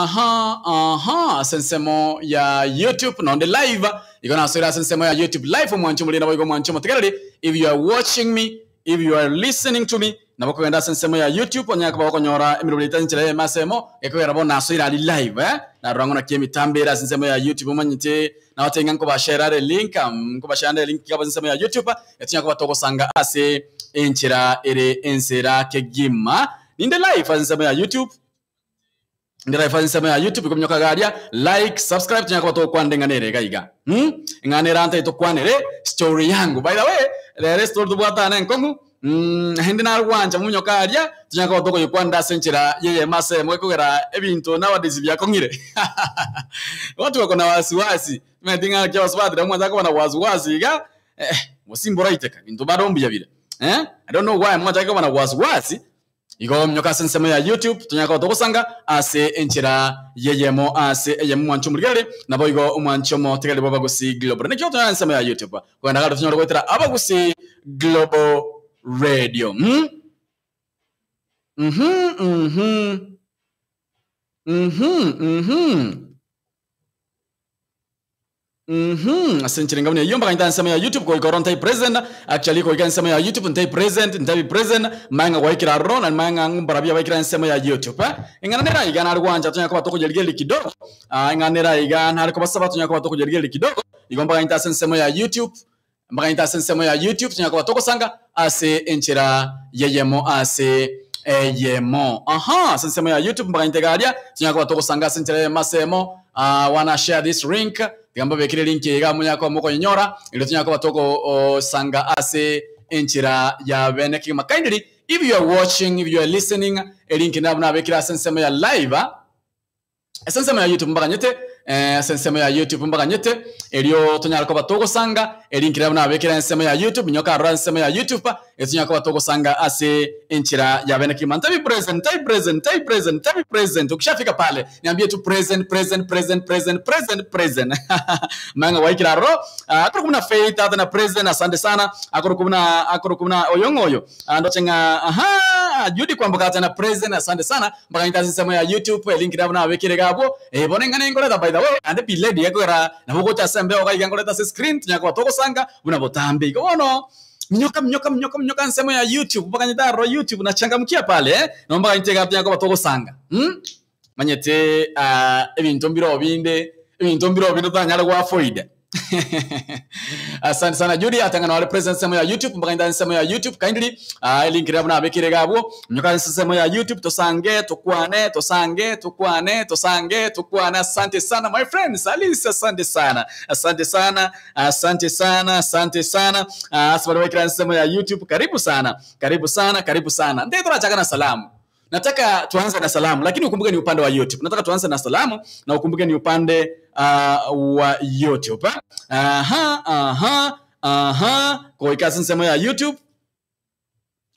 Aha, aha, ase ensemo ya YouTube nonde live, igo nasoire ase ensemo ya YouTube live omwanchi omoriri naboigo omwanchi omotegereri, if you are watching me, if you are listening to me, nabo okogenda ase ensemo ya YouTube onyare koba okonyora emeroberi yaito enchera eyemo ase eyemo, gekogera bono nasoire aria live eh, narora ng'a naki emitambo ere ase ensemo ya YouTube omanyete, nagotebi ng'a nkobashare are link, nkobashare ande link iga ase ensemo ya YouTube, etonya koba togosanga ase enchera ere ensera kegima. Ninde live ase ensemo ya YouTube. Nde live ase ensemo ya YouTube kominyoka iga aria like, subscribe tonya koba togokwana eng'ana ere iga iga. Mh, eng'ana ere ante tokwanere story yangu. By the way, rero estory tobwate ane enkong'u mh naende nare gwancha mominyoke aria tonya koba tokoyekwanera ase enchera y'eyemo ase eyemo gekogera ebinto nowadays biakong'ire. Watu wako na wasiwasi, omanyete ng'a naki abasubati nabo mwancha koba na wasiwasi iga, eh, obosimba oraiteka, ebinto bado mbuya bire eh, I don't know why mwachake koba na wasiwasi. Igo minyoka ase ensemo ya YouTube tonyare koba togosanga ase enchera y'eyemo ase eyemo omwanchi omorigereria naboigo omwanchi omotegereri bw'Abagusii Global. Naki otonyore ensemo ya YouTube kogenda kare tonyore goetera Abagusii Global Radio. Mm? Mhm, mhm. Mhm, mhm. Mhm, ase enchera enga buna eyio mpaka nta ensemo ya YouTube goika oro ntai present, actually goika ensemo ya YouTube ntai present, ntabi present, manye ng'a gwaikire aroro na manye ng'a mbarabwo abaikire ensemo ya YouTube eh. Eng'ana nere aiga nare gwancha tonya koba tokoyerigereria kidogo, ah eng'ana nere aiga nare kobasaba tonya koba tokoyerigereria kidogo, igo mpaka nte ase ensemo ya YouTube, mpaka nte ase ensemo ya YouTube tonya koba togosanga ase enchera y'eyemo ase eyemo. Aha, ase ensemo ya YouTube mpaka nte iga aria, tonya koba togosanga ase enchera y'eyemo ase eyemo, ah wanna share this link, tiga mbabekere link eye iga monyare koba mokonyenyora, erio tonya koba togosanga ase enchera ya bene kegima. Kindly, if you are watching, if you are listening, elink nabo nabekire ase ensemo ya live, Ase ensemo ya YouTube mbaganyete, eh, ase ensemo ya YouTube mbaganyete, erio tonyare koba togosanga, elink riria buna nabekire ensemo ya YouTube, minyoka aroro ensemo ya YouTube, erio tonyare koba togosanga ase enchera ya bene kegima. Ntabi present, ntabi present, ntabi present, ntabi present, ukishafika pale niambie tu present, present, present, present, present, present. Manye ng'a gwaikire aroro. Ah, akorokwa buna Faith ate na present, asante sana. Akorokwa buna, akorokwa buna oyo ng'o oyo. Ah, ndoche ng'a aha, Judy kwamboka ate na present, asante sana. Mbaganyete ase ensemo ya YouTube, elink nabo nabekire iga abwo, eh, bono eng'ana enkoreta by the way, naende be ready ekogera nabo ogocha ase embeo iga iga nkorete ase screen tonya koba togosanga buna botambe. Igo bono, minyoka minyoka minyoka minyoka ensemo ya YouTube, mbaganyete aroro YouTube nachangamkia pale eh, nabo mbaganyete iga tonya koba togosanga mh. Manyete ah, ebinto mbire binde, ebinto mbire binde totanyare goafoida. Asante sana Judy atang'ana wale present ensemo ya YouTube mpaka inda ensemo ya YouTube kindly ah, link ria buna abekire iga abwo nyoka ensemo ya YouTube tosange tukwane tosange tukwane tosange tukwane asante sana my friends Alice asante sana asante sana asante sana asante sana ah, ase baria baikire ensemo ya YouTube karibu sana karibu sana karibu sana nde torachaka na salamu Nataka tuanze na salamu, lakini ukumbuke ni upande wa YouTube. Nataka tuanze na salamu na ukumbuke ni upande uh, wa YouTube. eh? Aha, aha, aha. Goika ase ensemo ya YouTube.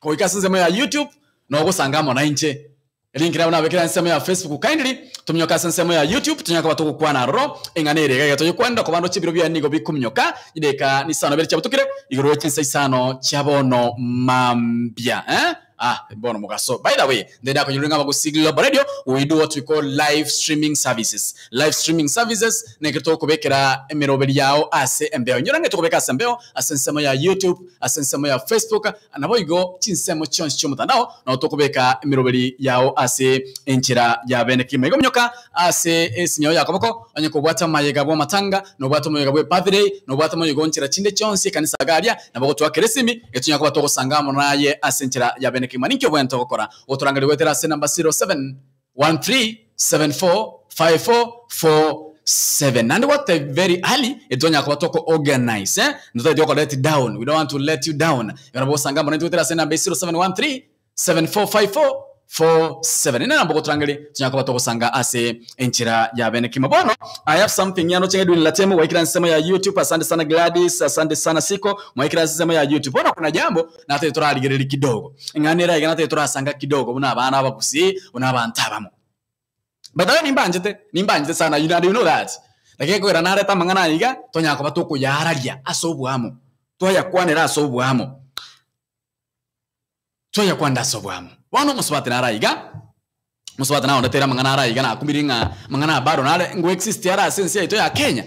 Goika ase ensemo ya YouTube nogosanga amo nainche. Link nabo nabekire ensemo ya Facebook kindly tominyoka ase ensemo ya YouTube tonya koba togokwana aroro eng'ana ere iga iga toyekwanera koba ndoche ebiro biane nigo bikominyoka chidakika nisano ibere chiabutukire igoro ye chinsa isano chia bono mambia eh? Ah, bono mogaso. By the way, nde ndakonyorire ng'a Abagusii Global Radio, we do what we call live streaming services. Live streaming services nekero togokobekera emeroberi yao ase embeo. Inyora ng'a tokobeka ase embeo, ase ensemo ya YouTube, ase ensemo ya Facebook, naboigo chinsemo chionsi chi'omotandao, nabo tokobeka emeroberi yao ase enchera ya bene kegima. Igo minyoka ase esimi yao ya koboko, onye kobwate amayega bw'amatanga, nobwate omoyega bwe birthday, nobwate omoyega o nchera chinde chionsi ekanisa iga aria, nabo ogotwakera esimi, etonya koba togosanga amo naye ase enchera ya bene kegima. Ninki obwenerete gokora? Otorangerie goetera ase enamba 0713745447. Naende gwate very early, etonya koba toko organize, eh? Ntotagete goko let down, we don't want to let you down. Igo nabo ogosanga amo naintwe goetera ase enamba 0713745447. Ere nabo ogotorangeria, tonya koba togosanga ase enchera ya bene kegima. Bono, I have something here noche Edwin Latemo gwaikire ensemo ya YouTube. Asante sana Gladys, asante sana Siko, mwaikire ase ensemo ya YouTube. Bono kuna jambo natete torarigereria kidogo. Eng'ana ere aiga natete torasanga kidogo buna abana abagusii, buna abanto abamo. By the way nimbanchete, nimbanchete sana you and you know that. Lakini ekogera narete amang'ana aya iga, tonyara koba tokoyararia ase oboamo, twayakwanera ase oboamo. Twayakwanera ase oboamo. Bono omosubati nare aiga. Mosubati naondeteire amang'ana ara iga nakumirie ng'a amang'ana aya bado nare ngo exist are ase ense yaito ya Kenya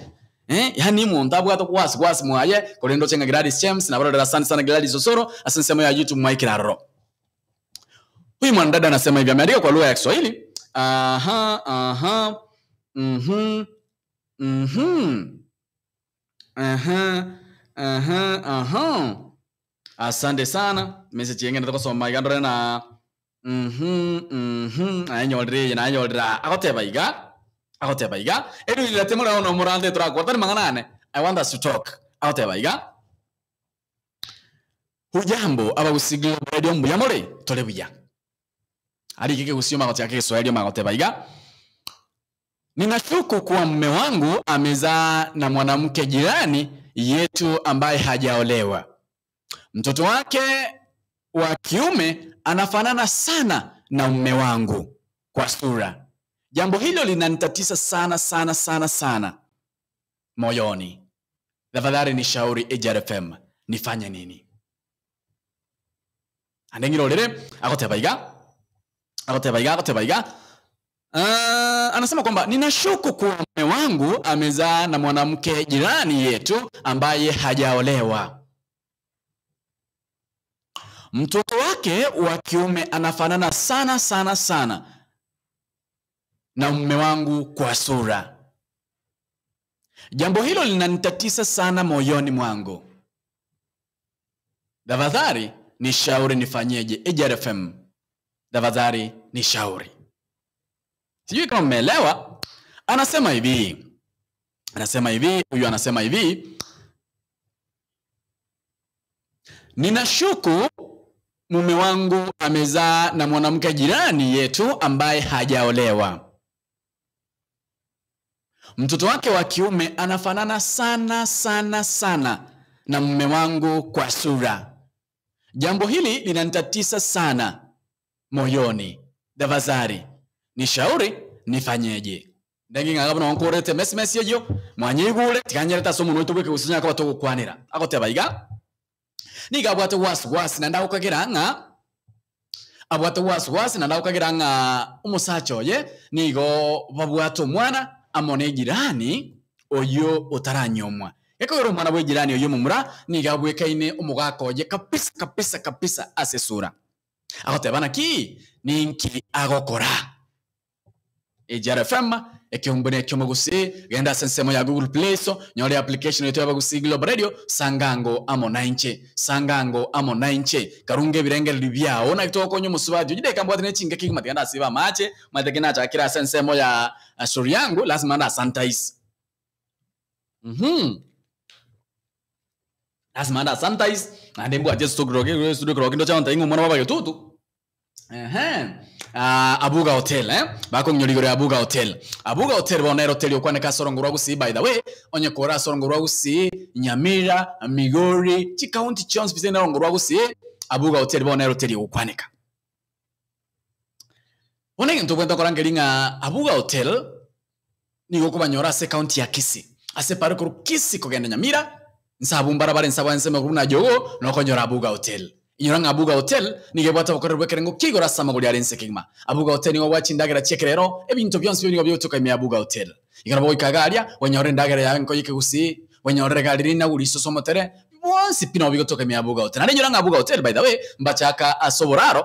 eh, yaani omonto abwate wasi wasi mwaye korende oche ng'a Gladys James nabarorere asante sana Gladys Osoro ase ensemo ya YouTube mwaikire aroro. Huyu mwanadada anasema hivi, ameandika kwa lugha ya Kiswahili. Aha, aha, mhm, mhm, aha, aha, aha. Asante sana message eye ng'endete gosoma iga ndore na mhm, mhm, nayenyorire eye nayenyorire aa. Agoteba iga, agoteba iga, eriogi riria bono omorante torakore tari mang'ana ane, I want us to talk. Agoteba iga, Hujambo abagusii Global Radio mbuya more? Tore buya. Arike ekegusii omanye gochaka egeswahili omanye goteba iga, Ninashuku kuwa mume wangu amezaa na mwanamke jirani yetu ambaye hajaolewa. Mtoto wake wa kiume anafanana sana na mume wangu kwa sura. Jambo hilo linanitatiza sana sana sana sana moyoni. Tafadhali nishauri AGRFM nifanye nini? Ande ng'irorere agoteba iga agoteba iga agoteba iga anasema kwamba ninashuku kuwa mume wangu amezaa na mwanamke jirani yetu ambaye hajaolewa. Mtoto wake wa kiume anafanana sana sana sana na mume wangu kwa sura. Jambo hilo linanitatisa sana moyoni mwangu. Tafadhali nishauri nifanyeje? AGRFM, tafadhali nishauri. Sijui kama mmeelewa. Anasema hivi, anasema hivi, huyu anasema hivi, ninashuku mume wangu amezaa na mwanamke jirani yetu ambaye hajaolewa. Mtoto wake wa kiume anafanana sana sana sana na mume wangu kwa sura. Jambo hili linanitatisa sana moyoni. Tafadhali nishauri nifanyeje? Ndengi ng'a buna nkorete mesi mesi eyo mwanyeigure tiganyerete ase omonwe oito bweke gose nyaka batogokwanera agoteba iga niga abwate wasi wasi naende agokagera ng'a abwate wasi wasi naende agokagera ng'a omosacha oye nigo babwate omwana amo na ejirani oyio otaranyomwa. Gekogera omwana bwa ejirani oyio omomura niga abwekaine omogaka oye kabisa kabisa kabisa ase esura. Agoteba naki ninki agokora. AGRFM ekeombe na ekiomo gusii genda ase ensemo ya Google Play Store nyore application yaito ya Abagusii Global Radio sangango amo nainche sangango amo nainche karunge ebirengererio biao naki togokonya omosubati oyio deka mbwate ne chingaki kegima tiga ndasibe amache omanyete ki nachakire ase ensemo ya story yangu lazima ndasanitize mh lazima ndasanitize naende mbwate estudio ekerogo kende oche gontebia ng'a omwana bwa abagetutu Ehe. Ah, Abuga Hotel eh? Bakong'inyora igoro ya Abuga Hotel. Abuga Hotel bono nere hoteli okwaneka ase orongo rwa Gusii by the way, onye kore ase orongo rwa Gusii, Nyamira, Migori, chikaunti chionsi pi chire orongo rwa Gusii, Abuga Hotel bono nere hoteli egokwaneka. Bono egento obwenerete gokora nkeri ng'a Abuga Hotel nigo okobanyora ase ekaunti ya Kisii, ase epara ekorwa Kisii kogenda Nyamira, Inse abwo mbarabare inse abwo ensemo buna Jogoo, nokonyora Abuga Hotel. Inyora ng'a Abuga Hotel nigo ebwate obokoreri bw'ekerengo kia igoro ase amagori are ense kegima. Abuga Hotel nigo obwate chindagera chi'ekerero, ebinto bionsi bio nigo bigotoka ime y'Abuga Hotel. Igo nabo goika iga aria, gwenyorera endagera yaye nko y'ekegusii, gwenyorera egari rinagu risosa omotere, bionsi pi nabo bigotoka ime y'Abuga Hotel. Naende inyora ng'a Abuga Hotel by the way, mbachaka ase oboraro,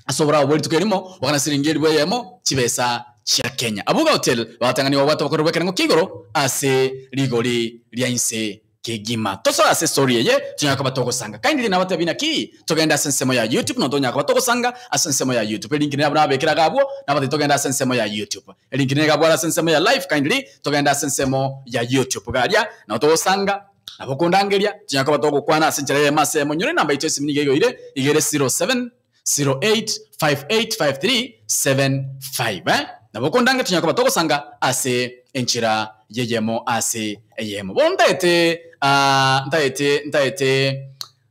ase oboraro bwe rituko erimo, bakana siringi elifu eyemo, chibesa chia Kenya. Abuga Hotel bagatang'ani babwate obokoreri bw'ekerengo kia igoro ase rigori ria inse kegima. Tosoe ase estory eye tonyare koba togosanga. Kindly nabatebi naki togende ase ensemo ya YouTube no tonyare koba togosanga ase ensemo ya YouTube. Elink nabo nababekere iga abwo nabatebi togende ase ensemo ya YouTube. Elink nigo abwo are ase ensemo ya live kindly togende ase ensemo ya YouTube iga aria nabo togosanga nabo okondangeria tonyare koba togokwana ase enchera eyemo ase eyemo. Nyora enamba yaito ya esimi nigo igoire iga ere 07 08585375 eh? Nabo okondange tonya koba togosanga ase enchera yeyemo ase eyemo. Bono ntaete ah, ntaete ntaete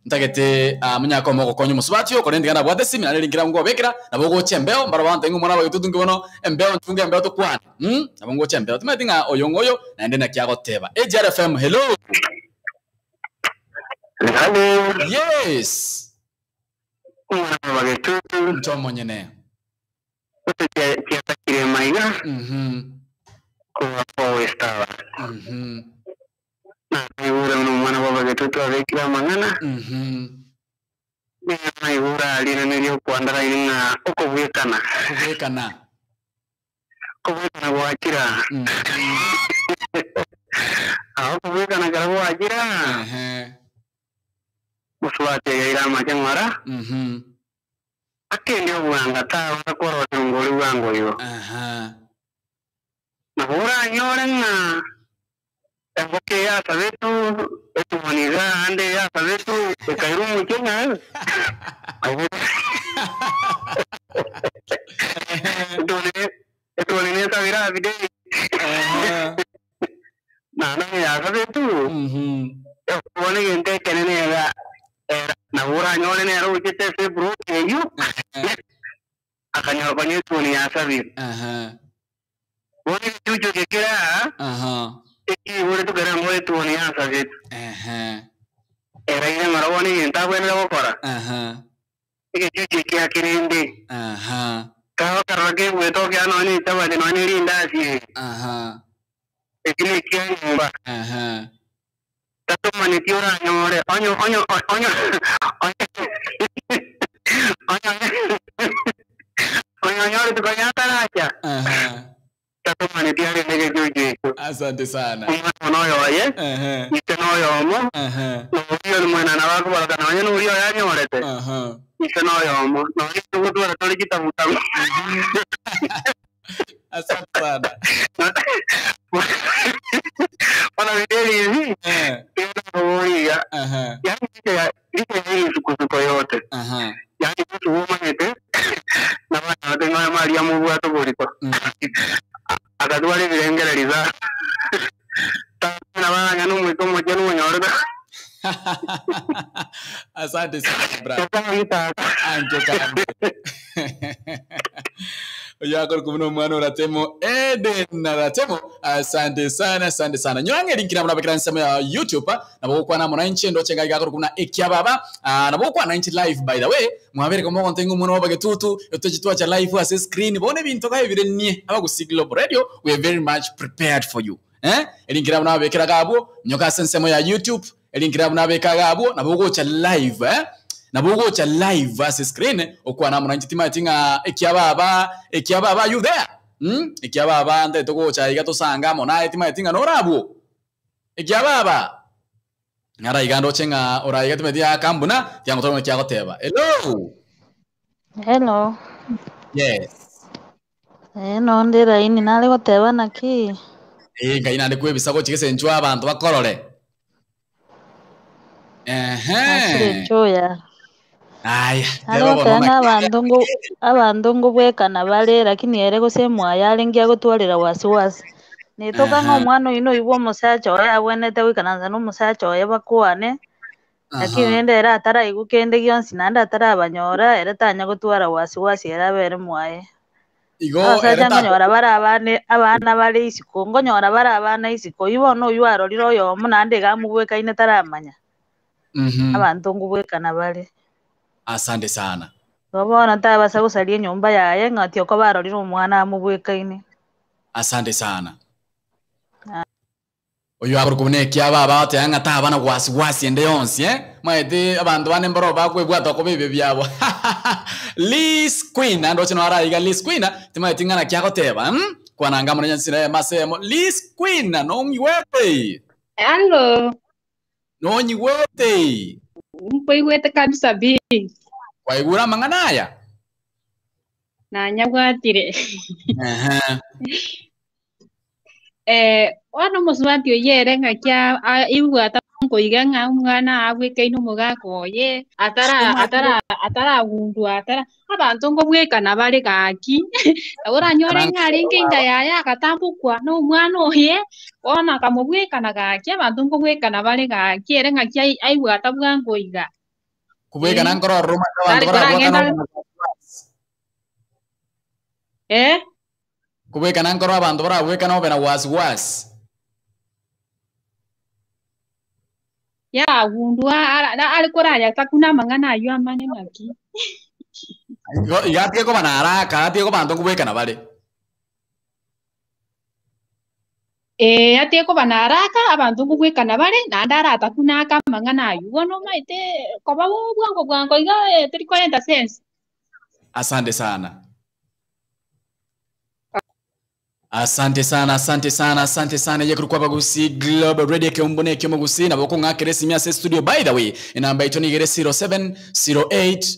ntagete ah, monyake omo ogokonya omosubati oyo korende tiga nabwate esimi naende rinkera nkobekera nabo ogocha embeo mbaro bagontebia ng'a omwana obagetutu nki bono embeo nchunge embeo tokwane mh, nabo ngocha embeo timanyeti ng'a oyo ng'oyo naende naki agoteba. AGR FM hello. Hello. Yes. Omwana bwa Getutu. Inche omonyene. Gose chiatakire maiga korwa kowesta abanto. Nakoigure buna omwana bw'abagetutu abekire amang'ana, nigo naigure rinene ri'okwandaraini ng'a okobwekana. Kobwekana. Kobwekana gwachira. Okobwekana kero gwachira, mosubati oyoire amache ng'ora. Akende obwanga tabasa korosia ngori bwango igo. Nabo oranyore ng'a engoko eye yasabetwe etuoni iga ande eye yasabetwe ekairwa omochie ng'a etuoni nesabire affidavit naende onye yasabetwe bono egento ekenene iga nabo oranyore nere ochete ase eploti eyio akanyora konya etuoni yasabire. Bono egechuchu eke kere aa, ekiiboretwe kere ng'o etuoni yasabetwe. Eraire ng'ora bono egento abwenerete gokora, egechuchu eke akerende. Kagokarora kegoeta okea nonya echabati nonya erindasi eye, eki nekia nyomba. Tatomaneti oranyore, onye onye onye onye onye onye onyoreti konya ataracha, tatomaneti arende egechuchu ekio. Asante sana. Omwana one oyoye, ise noyomo, na oria ore mwenana bakoboroka nonya noria oyo anyorete, ise noyomo, nonya intwe gotwara tore chitabutabu. Asante sana. Bono biblia ibi nigo nakoboria iga, yaani licha ya licha ya emisukosuko yote, yaani Yesu omanyete nabo anyorete ng'a Maria mobwate oborito, agatwara ebirengererio sa tata nabo arang'e nomoika omochenu onyorete. Asante sana brother. Nyasaye tata. Anche kambe. Oyo akorokwa buna omwana oratemo Eden aratemo. Asante sana, asante sana. Nyorang'e link nabo nabekera ensemo ya YouTube nabo gokwana amo nainche ndoche iga iga akorokwa buna ekiababa. Ah, nabo gokwana nainche live by the way. Mwabere koma ogonte ng'a omwana bw'abagetutu etoche twacha live ase screen bono ebinto kae bire nie abagusii Global Radio we are very much prepared for you. Eh, erinki riabo nababekera iga abwo, nyoka ase ensemo ya YouTube, erinki riabo nabeka iga abwo, nabo ogocha live eh, nabo ogocha live ase screen, okwane amo nainche timanyeti ng'a ekiababa, ekiababa are you there? Mh, ekiababa ntagete gocha iga tosange amo naye timanyeti ng'a nore abwo? Ekiababa? Ng'ara iga ndoche ng'a ore aiga timanyeti aka mbuna, tiga ngotore buna kiagoteba. Hello! Hello. Yes. Eh, nonde laini nare goteba naki? Eh, ngai naende kwebisa gochia gesenchwa abanto bakorore. Nachire Ehe. enchoya. Aya, Nare teba bono goteba ng'a naki. abanto ngo abanto ngobwekana bare lakini ere gose mwaye arenge agotwarera wasiwasi. Netoka ng'a Ehe. omwana oyio noyio bwa omosacha oye abwenerete goikaransa na omosacha oye bakwane, lakini Aha. rende ere ataraigwa kende gionsi naende atarabanyora, ere tanya gotwara wasiwasi ere abere mwaye. Igo ere Abasacha ta nkonyora bare abane abana bare isiko, nkonyora bare abana isiko, oyio bono oyio arorire oyomo naende iga amobwekaine taramanya. Abanto nkobwekana bare. Asante sana. Igo bono tabasa gosaria enyomba yaye ng'a ati okoba arorire omwana amobwekaine. Asante sana. Oyio akorokwa buna ekiaba abagoteeba ng'a taba na wasi-wasi ende yonsi, eh? Maete abanto bande mbaro bakwebwata okoba ebibe biabo. Liz Queen, naende oche naro aiga Liz Queen, timaeti ng'a naki agoteba, mm? Kwananga amo na nyansira eyemo ase eyemo. Liz Queen, nong'igwete? Hallo. Nonyigwete? Nkoigwete kabisa bi. Kwaigure amang'ana aya? Nanyabwatire. Ehe. Eh, bono omosubati oyio ere ng'aki a- a- aigwete nkoiga ng'a omwana abwekaine omogaka oye, atara atara ataragundua atara, abanto nkobwekana bare gaki, nabo oranyore ng'a arenge inda yaye agatambokwa na omwana oye, bono akamobwekana gaki, abanto nkobwekana bare gaki, ere ng'aki ai aigwata bwango iga. Kobwekana Eh, nkorora omanyete abanto tari barabwakana koragenda eh. Kobwekana nkoro abanto barabwekane obe na wasi wasi. Yagundua are korayataku namang'ana ayio amanye naki. Iga atige koba na haraka, atige koba abanto nkobwekana bare. Ee, atige koba na haraka, abanto nkobwekana bare, naende aratakune ake amang'ana aywo. Bono omanyete koba bwango bwango iga tori korenta sense. Asante sana. Asante sana, asante sana, asante sana. Yekuru kwa Bagusi Global Radio ekeumbu na ekiomo gusii nabo okong'akera esimi ase studio. By the way, enamba yaito nigo ere 0708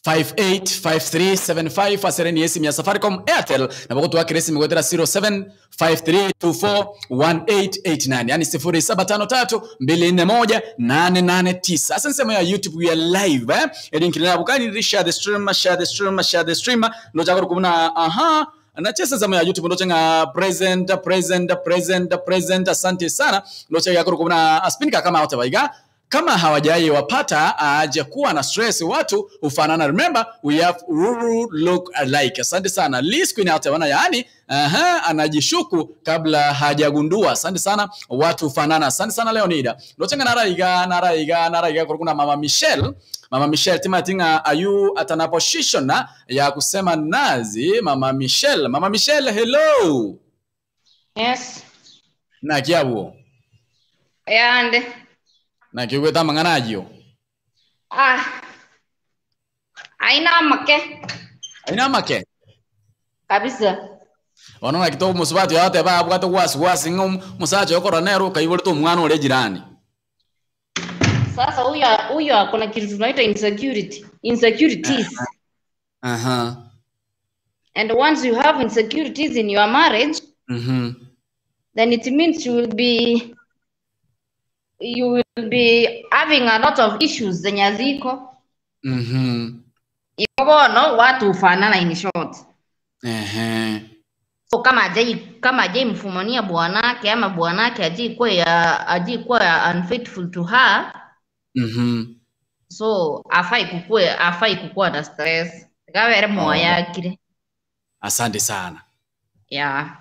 585375 ase ere esimi ya Safaricom Airtel nabo gotwakera esimi goetera 0753241889 yani 0753241889 ase ensemo ya YouTube we are live eh erinkire nabo kindly share the stream share the stream share the stream ndocha korokwa buna aha Nachesa ensemo ya YouTube ndoche ng'a present present present present asante sana ndoche gakorokwa buna spinka kama agoteba iga kama hawajai wapata aje kuwa na stress watu hufanana remember we have ruru look alike asante sana Liz Queen agoteba bana yaani aha anajishuku kabla hajagundua asante sana watu hufanana asante sana Leonida ndoche ng'a nara iga nara iga nara iga korokwa na mama Michelle Mama Michelle timati ng'a ayu atana position ya kusema nazi Mama Michelle Mama Michelle hello Yes. Naki abwo? Yande. Naki ogwete amang'ana ayio? Ah. Aina amake. Aina amake? Kabisa. Bono naki tomosubati oyo ateba abwate gwasi gwasi ng'a omosacha oyo korora nere okaiborete omwana ore jirani. Sasa huyo huyo ako na kitu tunaita insecurity. Insecurities. Aha. And once you have insecurities in your marriage, then it means you will be you will be having a lot of issues zenye haziko. Iko bono watu hufanana in short. Ehe. So kama hajai kama hajai mfumania bwanake ama bwanake hajai kuwa ya hajai kuwa ya unfaithful to her, so afai kukue afai kukua na stress. Gawere moyo akire. Asante sana. Yeah.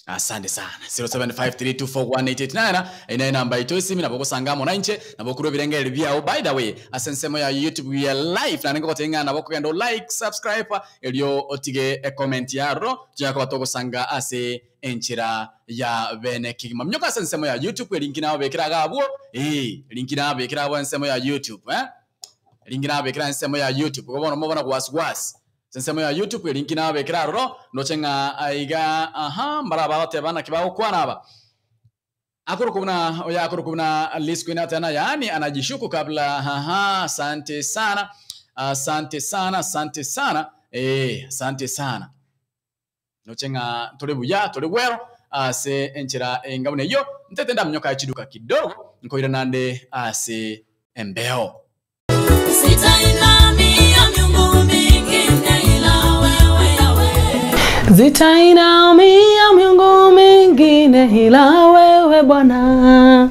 Asante sana. 0753241889 ina namba ito esimi nabo gosanga amo nainche nabo korwa ebirengererio biao. By the way, ase ensemo ya YouTube we are live naende ngogotebia ng'a nabo okogenda o like, subscribe erio otige e comment yaroro tonya koba togosanga ase enchera ya bene kegima. Minyoka ase ensemo ya YouTube erinki nababekera iga abwo, eh, erinki nababekera abwo ensemo ya YouTube eh. Erinki nababekera ensemo ya YouTube. Igo bono mobona gwasi gwasi. Ase ensemo ya YouTube erinki nababekera aroro, ndoche ng'a aiga aha, mbara bagoteba naki bagokwana aba. Akorokwa buna oyo akorokwa buna Liz Queen atena yaani anajishuku kabla aha, asante sana. Asante sana, asante sana. Eh, asante sana. Noche ng'a tore buya, tore gwero ase enchera enga buna eyio, ntete ndaminyoka chiduka kidogo, nkoira nande ase embeo. Sitainamia miungu mingine ila wewe Yahweh. Zitainamia miungu mingine ila wewe Bwana.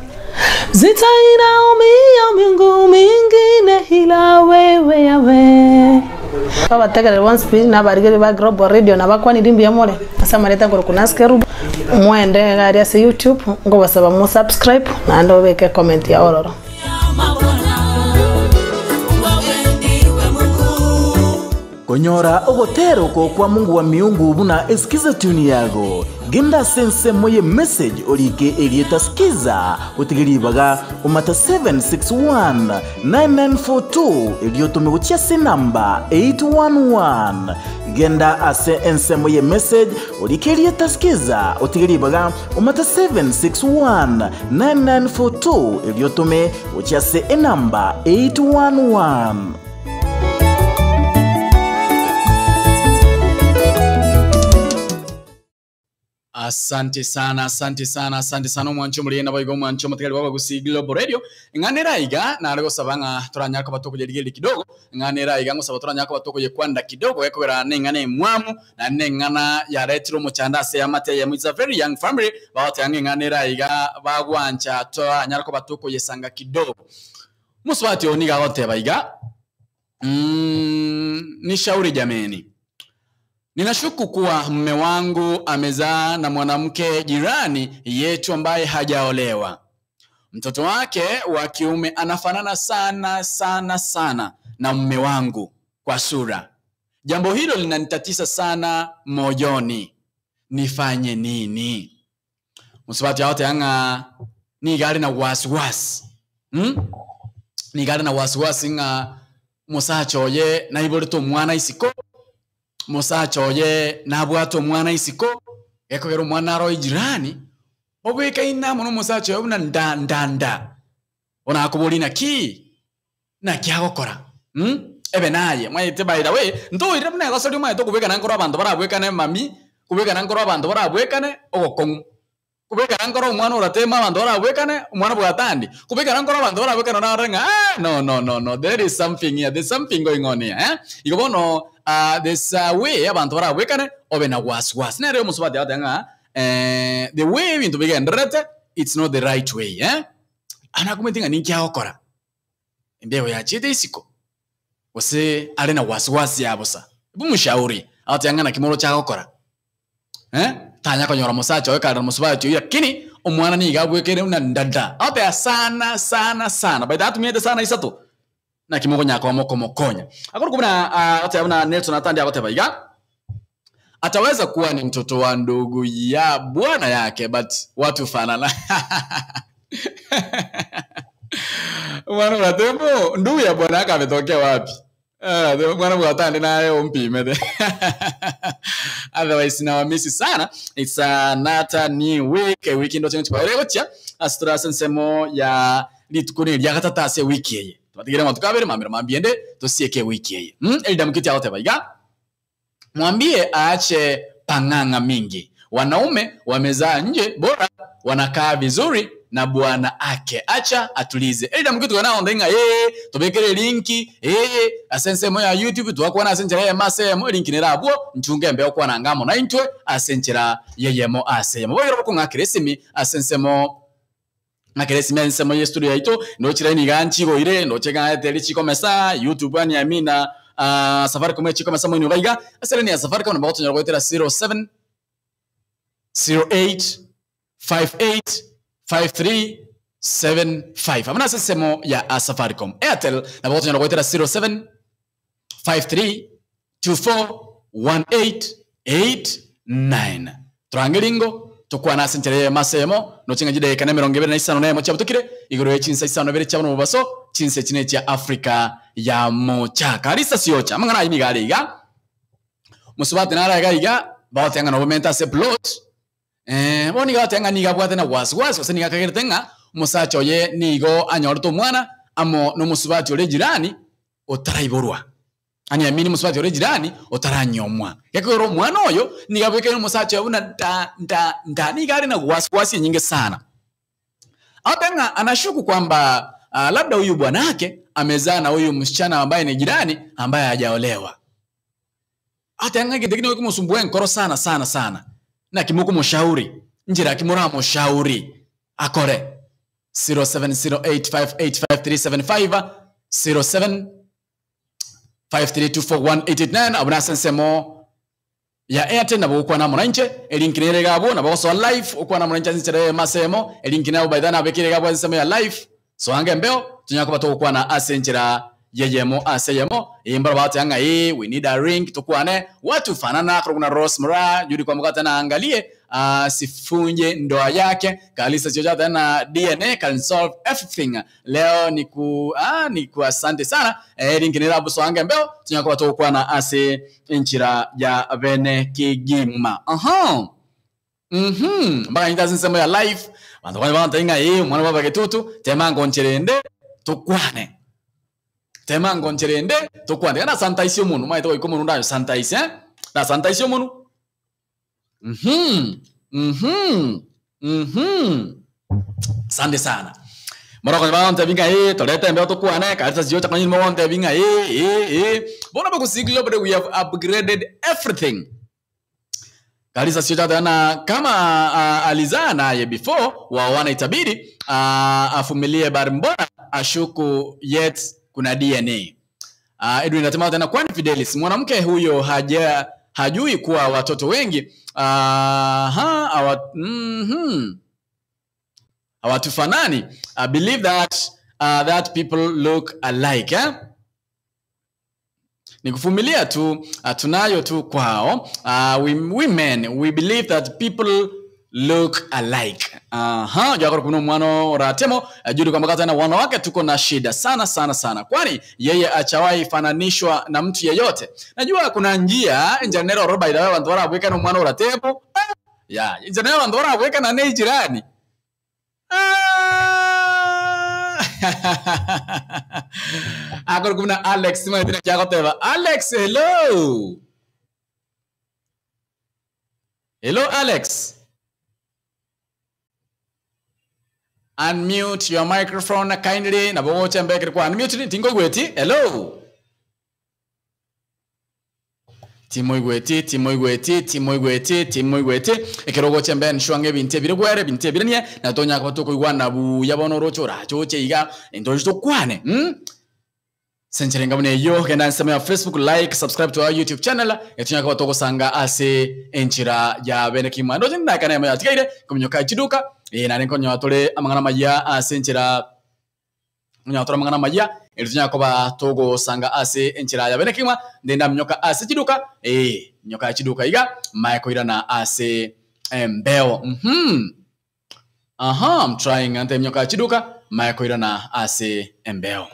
Zitainamia miungu mingine ila wewe Yahweh. Babategerere bonsi pi nabarigeri ba Global Radio nabakwanire mbuya more ase amareta nkoro kuna Kerubo mwende iga aria ase YouTube nkobasaba mo subscribe naende obeke comment yao ororo. Konyora ogotera oko kwa Mungu wa miungu buna esikiza tune yago, genda ase ensemo ye message orike erieta skiza otige ribaga omata 761 9942 erio otome gochia ase enamba 811. Genda ase ensemo ye message orike erieta skiza otige ribaga omata 761 9942 erio otome gochia ase enamba 811. Asante sana, asante sana, asante sana omwancho omorigia naboigo omwancho omotigari bwa Abagusii Global Radio. Ng'a nere aiga nare gosaba ng'a toranyare koba tokoyerigereria kidogo, ng'a nere aiga ngosaba toranyare koba tokoyekwanda kidogo gekogera na eng'ana emwamu naende na eng'ana yaretire omochando ase eamate eyemo. It's a very young family bagoteba ng'a eng'ana ere aiga bagwancha toranyare koba tokoyesanga kidogo. Mosubati oyo nigo agoteba iga, mm, nishauri jameni. Ninashuku kuwa mme wangu amezaa na mwanamke jirani yetu ambaye hajaolewa. Mtoto wake wa kiume anafanana sana sana sana na mme wangu. kwa sura. Jambo hilo linanitatisa sana moyoni, nifanye nini? Mosubati agoteba ng'a nigo are na wasiwasi mm? Nigo are na wasiwasi ng'a omosacha oye naiborete omwana isiko, omosacha oye nabwate omwana isiko, gekogera omwana aro ejirani, obwekaine amo na omosacha oye buna nda nda nda. Bono akoboria naki? Naki agokora? Mh? Ebe naye, mwaete by the way, ntoirire buna egosoria omanyete okobwekana nkoro abanto barabwekane mami, kobwekana nkoro abanto barabwekane ogokong'u. Kobwekana nkoro omwana orateme abanto barabwekane, omwana bwatandi. Kobwekana nkoro abanto barabwekane orarore ng'a aah no no no no there is something here, there's something going on here eh. Igo bono there's a way abanto barabwekane obe na wasiwasi. Nere omosubati agoteba ng'a the way ebinto bigendererete it's not the right way eh. Anakumeti ng'a ninki agokora, embeo yachiete isiko, gose are na wasiwasi ya bosa. Ebu mshauri, agoteba ng'a naki moroche agokora eh, tanya konyora omosacha oye kare na omosubati oyio lakini omwana nigo abwekeire buna ndada. Agoteba sana sana sana, by the atumiete sana isato, naki mokonyara koba mokomokonya. Akorokwa buna agoteba buna Nelson Atandi agoteba iga, Ataweza kuwa ni mtoto wa ndugu ya bwana yake but watu fanana. Omwana ogatembo ndugu ya bwana yake ametokea wapi? Ah, mwana bwatande naye ompimete. Otherwise nawamisi sana. It's another new week, a week ndoche nchibaire gochia ase tore ase ensemo ya rituko riri ria gatato ase ewiki eye. Twatigire amatuko abere mambia mambia ende tosieke ewiki eye. Mm, Elder Mukiti agoteba iga. Mwambie aache pang'ang'a mingi. Wanaume wamezaa nje bora wanakaa vizuri na bwana ake. Acha atulize. Elder Mukiti oyo nagonte ng'a ee tobekere elinki ee ase ensemo ya YouTube twakwana ase enchera eyemo ase eyemo elinki nere abwo nchunge mbe okwana anga amo naintwe ase enchera yeyemo ase eyemo. Boigo bokong'akera esimi ase ensemo Ng'akere esime ensemo ye studio yaito, ndoche raini igaa nchigoire, ndoche ng'aete eria chikomesa, YouTube yani I mean ah, Safaricom echikomesa moino iga iga, ase raini ya Safaricom nabo gotonyora goetera 07 08 58 53 75 abwo nase ensemo ya Safaricom. Airtel nabo gotonyora goetera 07 53 24 18 89 Torange ringo, tokwane ase enchera eyemo ase eyemo, noche ng'a chidakika na emerongo ebere na isano na eyemo chiabutokire, igoro ye chinsa isano na ibere chia bono omobaso, chinsa echi nechia Africa ya mocha. Karisa siocha, amang'ana ayio nigo are iga, mosubati nare iga iga, bagoteba ng'a nobomente ase plot, eh, bono nigo agoteba ng'a nigo abwate na wasiwasi gose nigo akagerete ng'a omosacha oye nigo anyorete omwana amo nomosubati ore jirani, otaraiborwa. Aniamini mosubati ore jirani otaranyomwa. Gekogera omwana oyo nigo abwekaine omosacha oye buna nda nda nda, nigo are na wasiwasi enyinge sana. Agotebi ng'a anashuku kwamba ah, labda huyu bwanake amezaa na huyu msichana ambaye ni jirani ambaye hajaolewa. Agotebi ng'a egento ekio nigo kemosumbua enkoro sana sana sana. Naki mokomoshauri, nchera ki moramoshauri akore? 0708585375 07 5324189 abwo nase ensemo ya Airtel nabo gokwana amo nainche elink nere iga abwo nabo gosoa live okwana amo nainche ase enchera eyemo ase eyemo elink nabo by the nabekire iga abwo ase ensemo ya live soa embeo tonyare koba togokwana ase enchera yeyemo ase eyemo ee mbaro bagoteba ng'a ee we need a link tokwane watu fanana korwa buna Rose Moraa Judy Kwamboka tena angalie asifunje ndoa yake Kalisa Chiocha tena DNA can solve everything leo ni ku ah, ni ku asante sana eh, ringi nera busoange mbeo tunyaka koba togokwana ase enchera ya bene kegima aha mhm mpaka nyita ase ensemo ya live banto bane bagontebia ng'a ee omwana bwa bagetutu tema ngoncherende tokwane tema ngoncherende tokwane iga nasantaisia omonwe omanyete goika omonwe onde ayosantaise eh, nasantaisia omonwe Mhm, mhm, mhm. Asante sana. Morokonye bagontebia ng'a ee torete embeo tokwane kare tasiyocha konya inwe mogontebia ng'a ee ee ee. Bono abagusii globally we have upgraded everything. Karisa siocha tena kama uh, alizaa naye before waoana itabidi uh, afumilie bari mbona ashuku yet kuna DNA. Uh, Edwin anasema tena kwani Fidelis mwanamke huyo haja hajui kuwa watoto wengi uh, ha, awa, mm-hmm, hawatufanani. I believe that that people look alike eh? Ni kuvumilia tu tunayo tu kwao. We, women we believe that people look alike. Aha, jakoro kuna mwana oratemo judi kwamba kata na wanawake tuko na shida sana sana sana, kwani yeye achawahi fananishwa na mtu yeyote. Najua kuna njia njanero roba ila bantu barabweka no mwana oratemo ya njanero bantu barabweka na nei jirani. Akoro kuna Alex matina kyakoteba Alex, hello hello Alex. Unmute your microphone kindly. Nabo woche kwa unmute tingo gweti. Hello. Timo igweti, timo igweti, timo igweti, timo igweti. Ekero goche mbe nshwange binte bire gwere binte bire nie na tonya kwa toko igwana buya bono rocho ra choche iga ndo kwane. Sencherenga mune yo genda nsemo ya Facebook, like, subscribe to our YouTube channel. Etunya kwa toko sanga ase enchira ya bene kimwa. Ndo jinda kana ya tikaire kuminyoka chiduka. Nare nkonyo tore amang'ana maya ase enchera nyatora amang'ana maya etunya koba togo sanga ase enchera ya bene kimwa ndenda minyoka ase chiduka nyoka chiduka iga maeko irana ase embeo. Aha, I'm trying ante minyoka chiduka maeko irana ase embeo.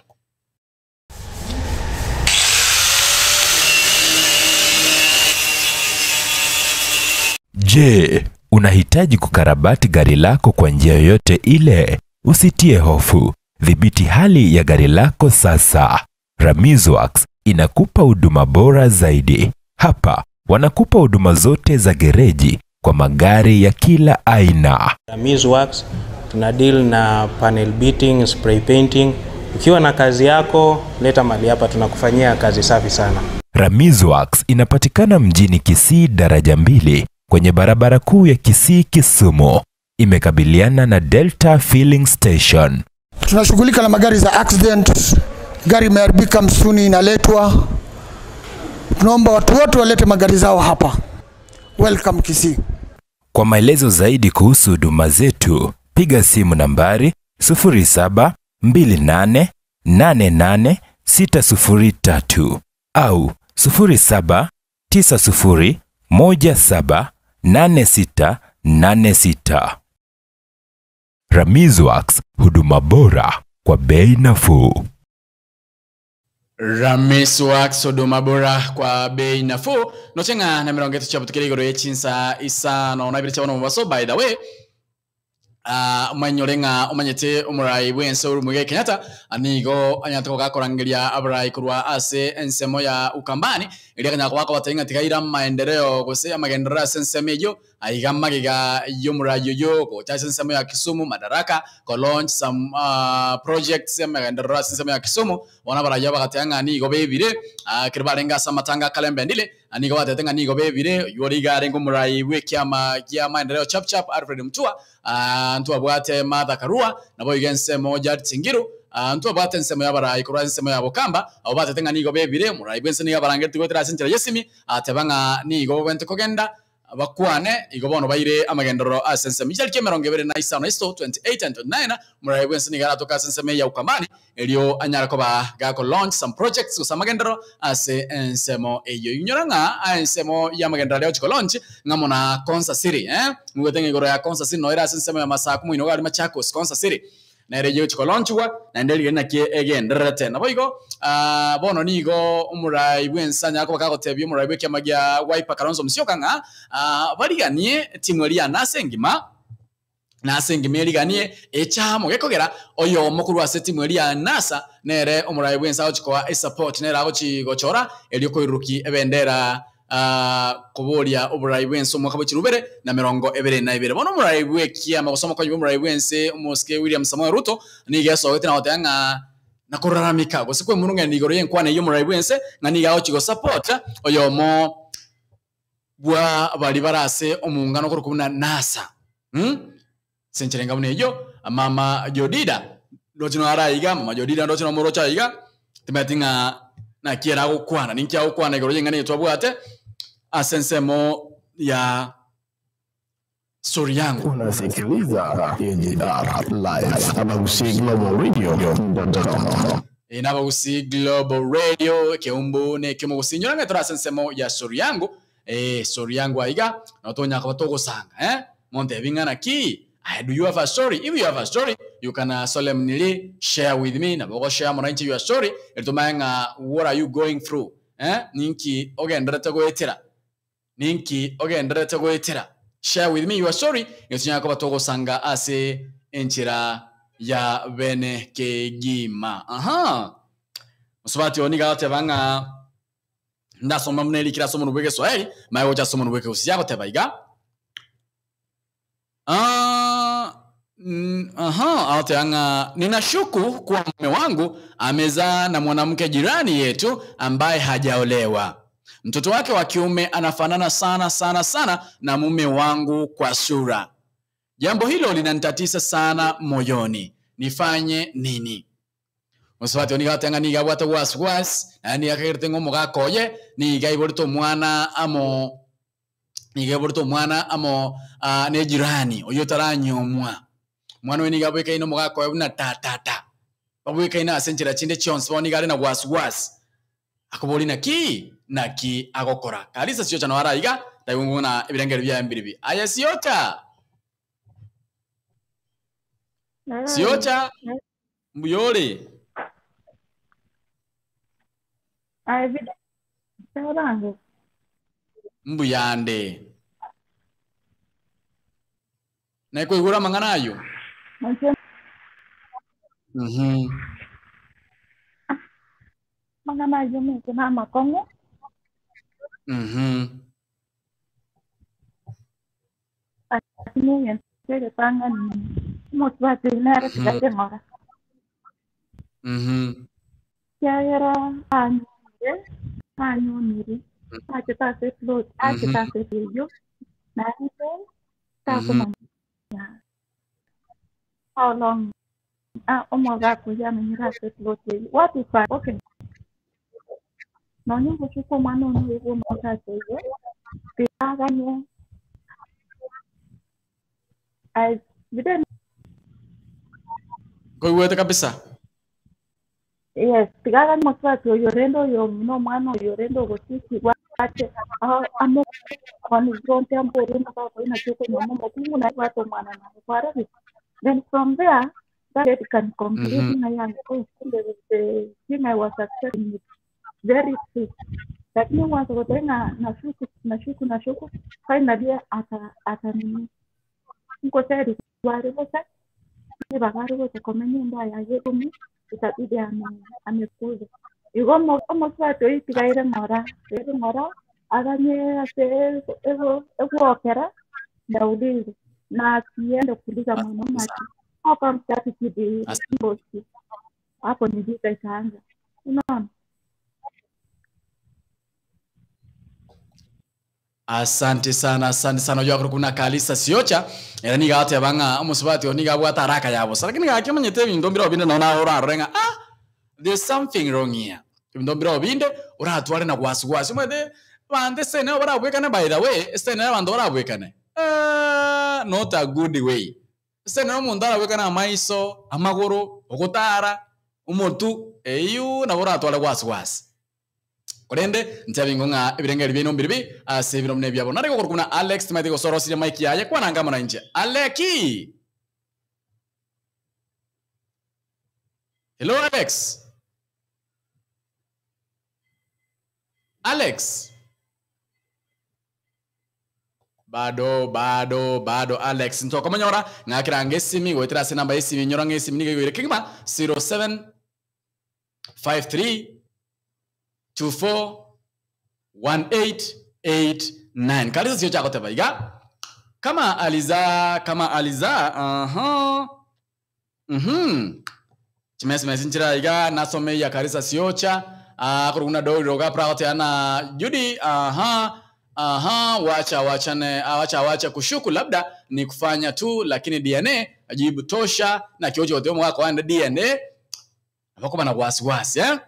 Je, unahitaji kukarabati gari lako kwa njia yoyote ile? Usitie hofu. Dhibiti hali ya gari lako sasa. Ramizworks inakupa huduma bora zaidi. Hapa wanakupa huduma zote za gereji kwa magari ya kila aina. Ramizworks tuna deal na panel beating, spray painting. Ukiwa na kazi yako, leta mali hapa, tunakufanyia kazi safi sana. Ramizworks inapatikana mjini Kisii daraja 2 kwenye barabara kuu ya Kisii Kisumu. Imekabiliana na Delta Filling Station. Tunashughulika na magari za accident, gari imeharibika msituni inaletwa. Tunaomba watu wote walete magari zao hapa. Welcome Kisii. Kwa maelezo zaidi kuhusu huduma zetu, piga simu nambari 0728888603 au 0790178686. Ramizworks, huduma bora kwa bei nafuu. Ramizworks, huduma bora kwa bei nafuu. Nochenga na mirongo itatu chabutukire igoro ye chinsa isano na ibere chabona mobaso. By the way, umanyore ng'a umanyete omorai bwense ori Muigai Kenyatta nigo anyate gogakorangeria abarai korwa ase ensemo ya Ukambani eria kanya kwako batenga tigaira maendeleo gose amagenderero ase ensemo eyo aiga magega y'omorai oyo gocha ase ensemo ya Kisumu Madaraka ko launch some projects amagenderero ase ensemo ya Kisumu bona abarai bagateba ng'a nigo bebire kero barenge ase amatanga akalembe ndile nigo batete ng'a nigo bebire oywo riga arenge omorai bw'ekiama kia maendeleo chap chap Alfred Mutua ntwabwate Martha Karua nabo iga ensemo Jared Chingiru ntwabwate ensemo y'abarai korwa ensemo ya Bokamba abo batete ng'a nigo bebire omorai bwense nigo abarangereti goetera ase enchera y'esimi ateba ng'a nigo bobwente kogenda bakwane igo bono baire amagenderero ase ensemo ichari kia 25 isto 28 and 29 omorai bwense nigo aratoka ase ensemo ya Ukambani erio anyara koba gako launch some projects gose amagenderero ase ensemo eyo inyora ng'a ensemo ya amagenderero aria ochiko launch ng'amo na Konza City mugwete ng'a igoro ya Konza City noera ase ensemo ya Masaku moino gari Machakos Konza City nere yochiko launchwa naende rigeri naki egendererete nabo igo bono nigo omorai bwense anyara koba kagotebia omorai bw'ekiama gia Wiper Kalonzo Musyoka ng'a bariganie timu eria nase engima nase engima eriganie echamo gekogera oyo mokorwa ase timu eria NASA nere omorai bwense agochikoa esupport nere agochigochora erio koiruki ebendera koboria oborai bwense omwaka bw'echirubere na 22. Bono omorai bw'ekiama gose omokonyi bw'omorai bwense omosike William Samoei Ruto nigo esogete na goteba ng'a nakuraramika gose kwemurung'ania igoro y'enkwana eywo omorai bwense ng'a nigo agochigosupport oyomo bwa bari barase omungano korokwa buna NASA. Sencherenga buna eywo mama Jodida ndochi no araiga mama Jodida ndochi no morocha aiga timati ng'a nakiera agokwana ninki agokwana igoro y'eng'ana eye twabwate ase ensemo ya story yangu. Unasikiliza AGR Live ama Gusii Global Radio.com. Eye nabagusii Global Radio, ekeumbu na ekiomo gusii nyora ng'a tore ase ensemo ya story yangu, eh, story yangu aiga, nabo tonyara koba togosanga eh, montebi ng'a naki, aye do you have a story? If you have a story, you can solemnly share with me, nabo ogoshare amo nainche your story, eri tomanye ng'a what are you going through eh, ninki ogendererete goetera, ninki ogendererete goetera. Share with me your story, nigo tonyare koba togosanga ase enchera ya bene kegima. Aha. Mosubati oyo nigo agoteba ng'a ndasoma buna erikire ase omonwa bw'Egeswahili, manye gocha ase omonwa bw'Ekegusii agoteba iga. Ah, aha, agoteba ng'a ninashuku kuwa mume wangu amezaa na mwanamke jirani yetu ambaye hajaolewa. Mtoto wake wa kiume anafanana sana sana sana na mume wangu kwa sura. Jambo hilo linanitatisa sana moyoni. Nifanye nini? Mosubati oyo nigo agoteba ng'a nigo abwate wasiwasi, naende nigo akagerete ng'a omogaka oye nigo aiborete omwana amo nigo aiborete omwana amo ah, ne ejirani oyio otaranyomwa. Omwana oyo nigo abwekaine omogaka oye buna tatata. Babwekaine ase enchera chinde chionsi bono nigo are na wasiwasi. Akoboria naki? Naki agokora? Karisa siocha noo are aiga, taigwe ng'una ebirengererio biaye mbiribi. Aye siocha! Siocha! Mbuya ore? Aye vida bange. Mbuya ande. Naye kwaigure amang'ana ayio? Mhm. Amang'ana ayio ominto namakong'u. Mhm. Lakini egento egetang'ani omosubati oyio nere tiga keng'ora. Mhm. Ekiagera anyonire, anyonire, achete ase eplot, achete ase eyio, naende takomanya how long omogaka oyio amenyire ase eplot eyio. What if I, okay, nonya ogochika omwana one oyo bwa omosacha oyio, tiga aganye I didn't Nkoigwete kabisa. Yes, tiga aganye omosubati oyio rende oyo omino omwana oyio rende ogotichigwa ache amokonfronte amborie omogaka oyio naki okonyuoma omokungu naye obwate omwana naye kwarorire? Then from there that lady can conclude ng'a yanga oh kumbe the thing I was accepting is very true. Lakini mwanzo goteba ng'a nashuku nashuku nashuku finally ata ata nini nkoserigwa are bosa ribaga are gocha komenya enda yaye ime itabidi ame amekuze. Igo omo omosubati oyio tiga aire ng'ora, aire ng'ora aganye ase ego egwokera ndaulize na asiende kuuliza mwanaume ati how comes that kid bosi hapo ni vita itaanza unaona Asante sana, asante sana. Oyio akorokwa buna Kalisa Siocha, ere nigo agoteba ng'a omosubati oyo nigo abwate haraka ya bosa, lakini gaki omanyete ebinto mbire binde nonye naye orarore ng'a ah, there's something wrong here. Ebinto mbire binde oratware na wasiwasi omanyete abanto ase nabo barabwekane by the way, ase nere abanto barabwekane eh, not a good way. Ase nere omonto arabwekane amaiso, amagoro, ogotara, omotu, eywo nabo oratware wasiwasi. Korende ntebi ng'a ebirengererio biaino mbiribi ase ebiro buna ebiabo. Nare gokorokwa buna Alex, timaeti gose orosirie mic yaye, kwana anga amo nainche. Aleki! Hello Alex? Alex? Bado, bado, bado Alex ntokomonyora, ng'akera ange esimi, goetera ase enamba y'esimi, nyora ng'a esimi nigo eigoire kegima, 07 53 24 18 89. Karisa sio chagoteba iga. Kama alizaa, kama alizaa, aha. Chimesimesi nchire iga nasome ya Karisa siocha ah, korwa buna Dori roga pra na Judy aha aha wacha wachane ah, wacha wacha kushuku labda ni kufanya tu lakini DNA jibu tosha na kiocho wote mwako wanda DNA abakuba na wasiwasi eh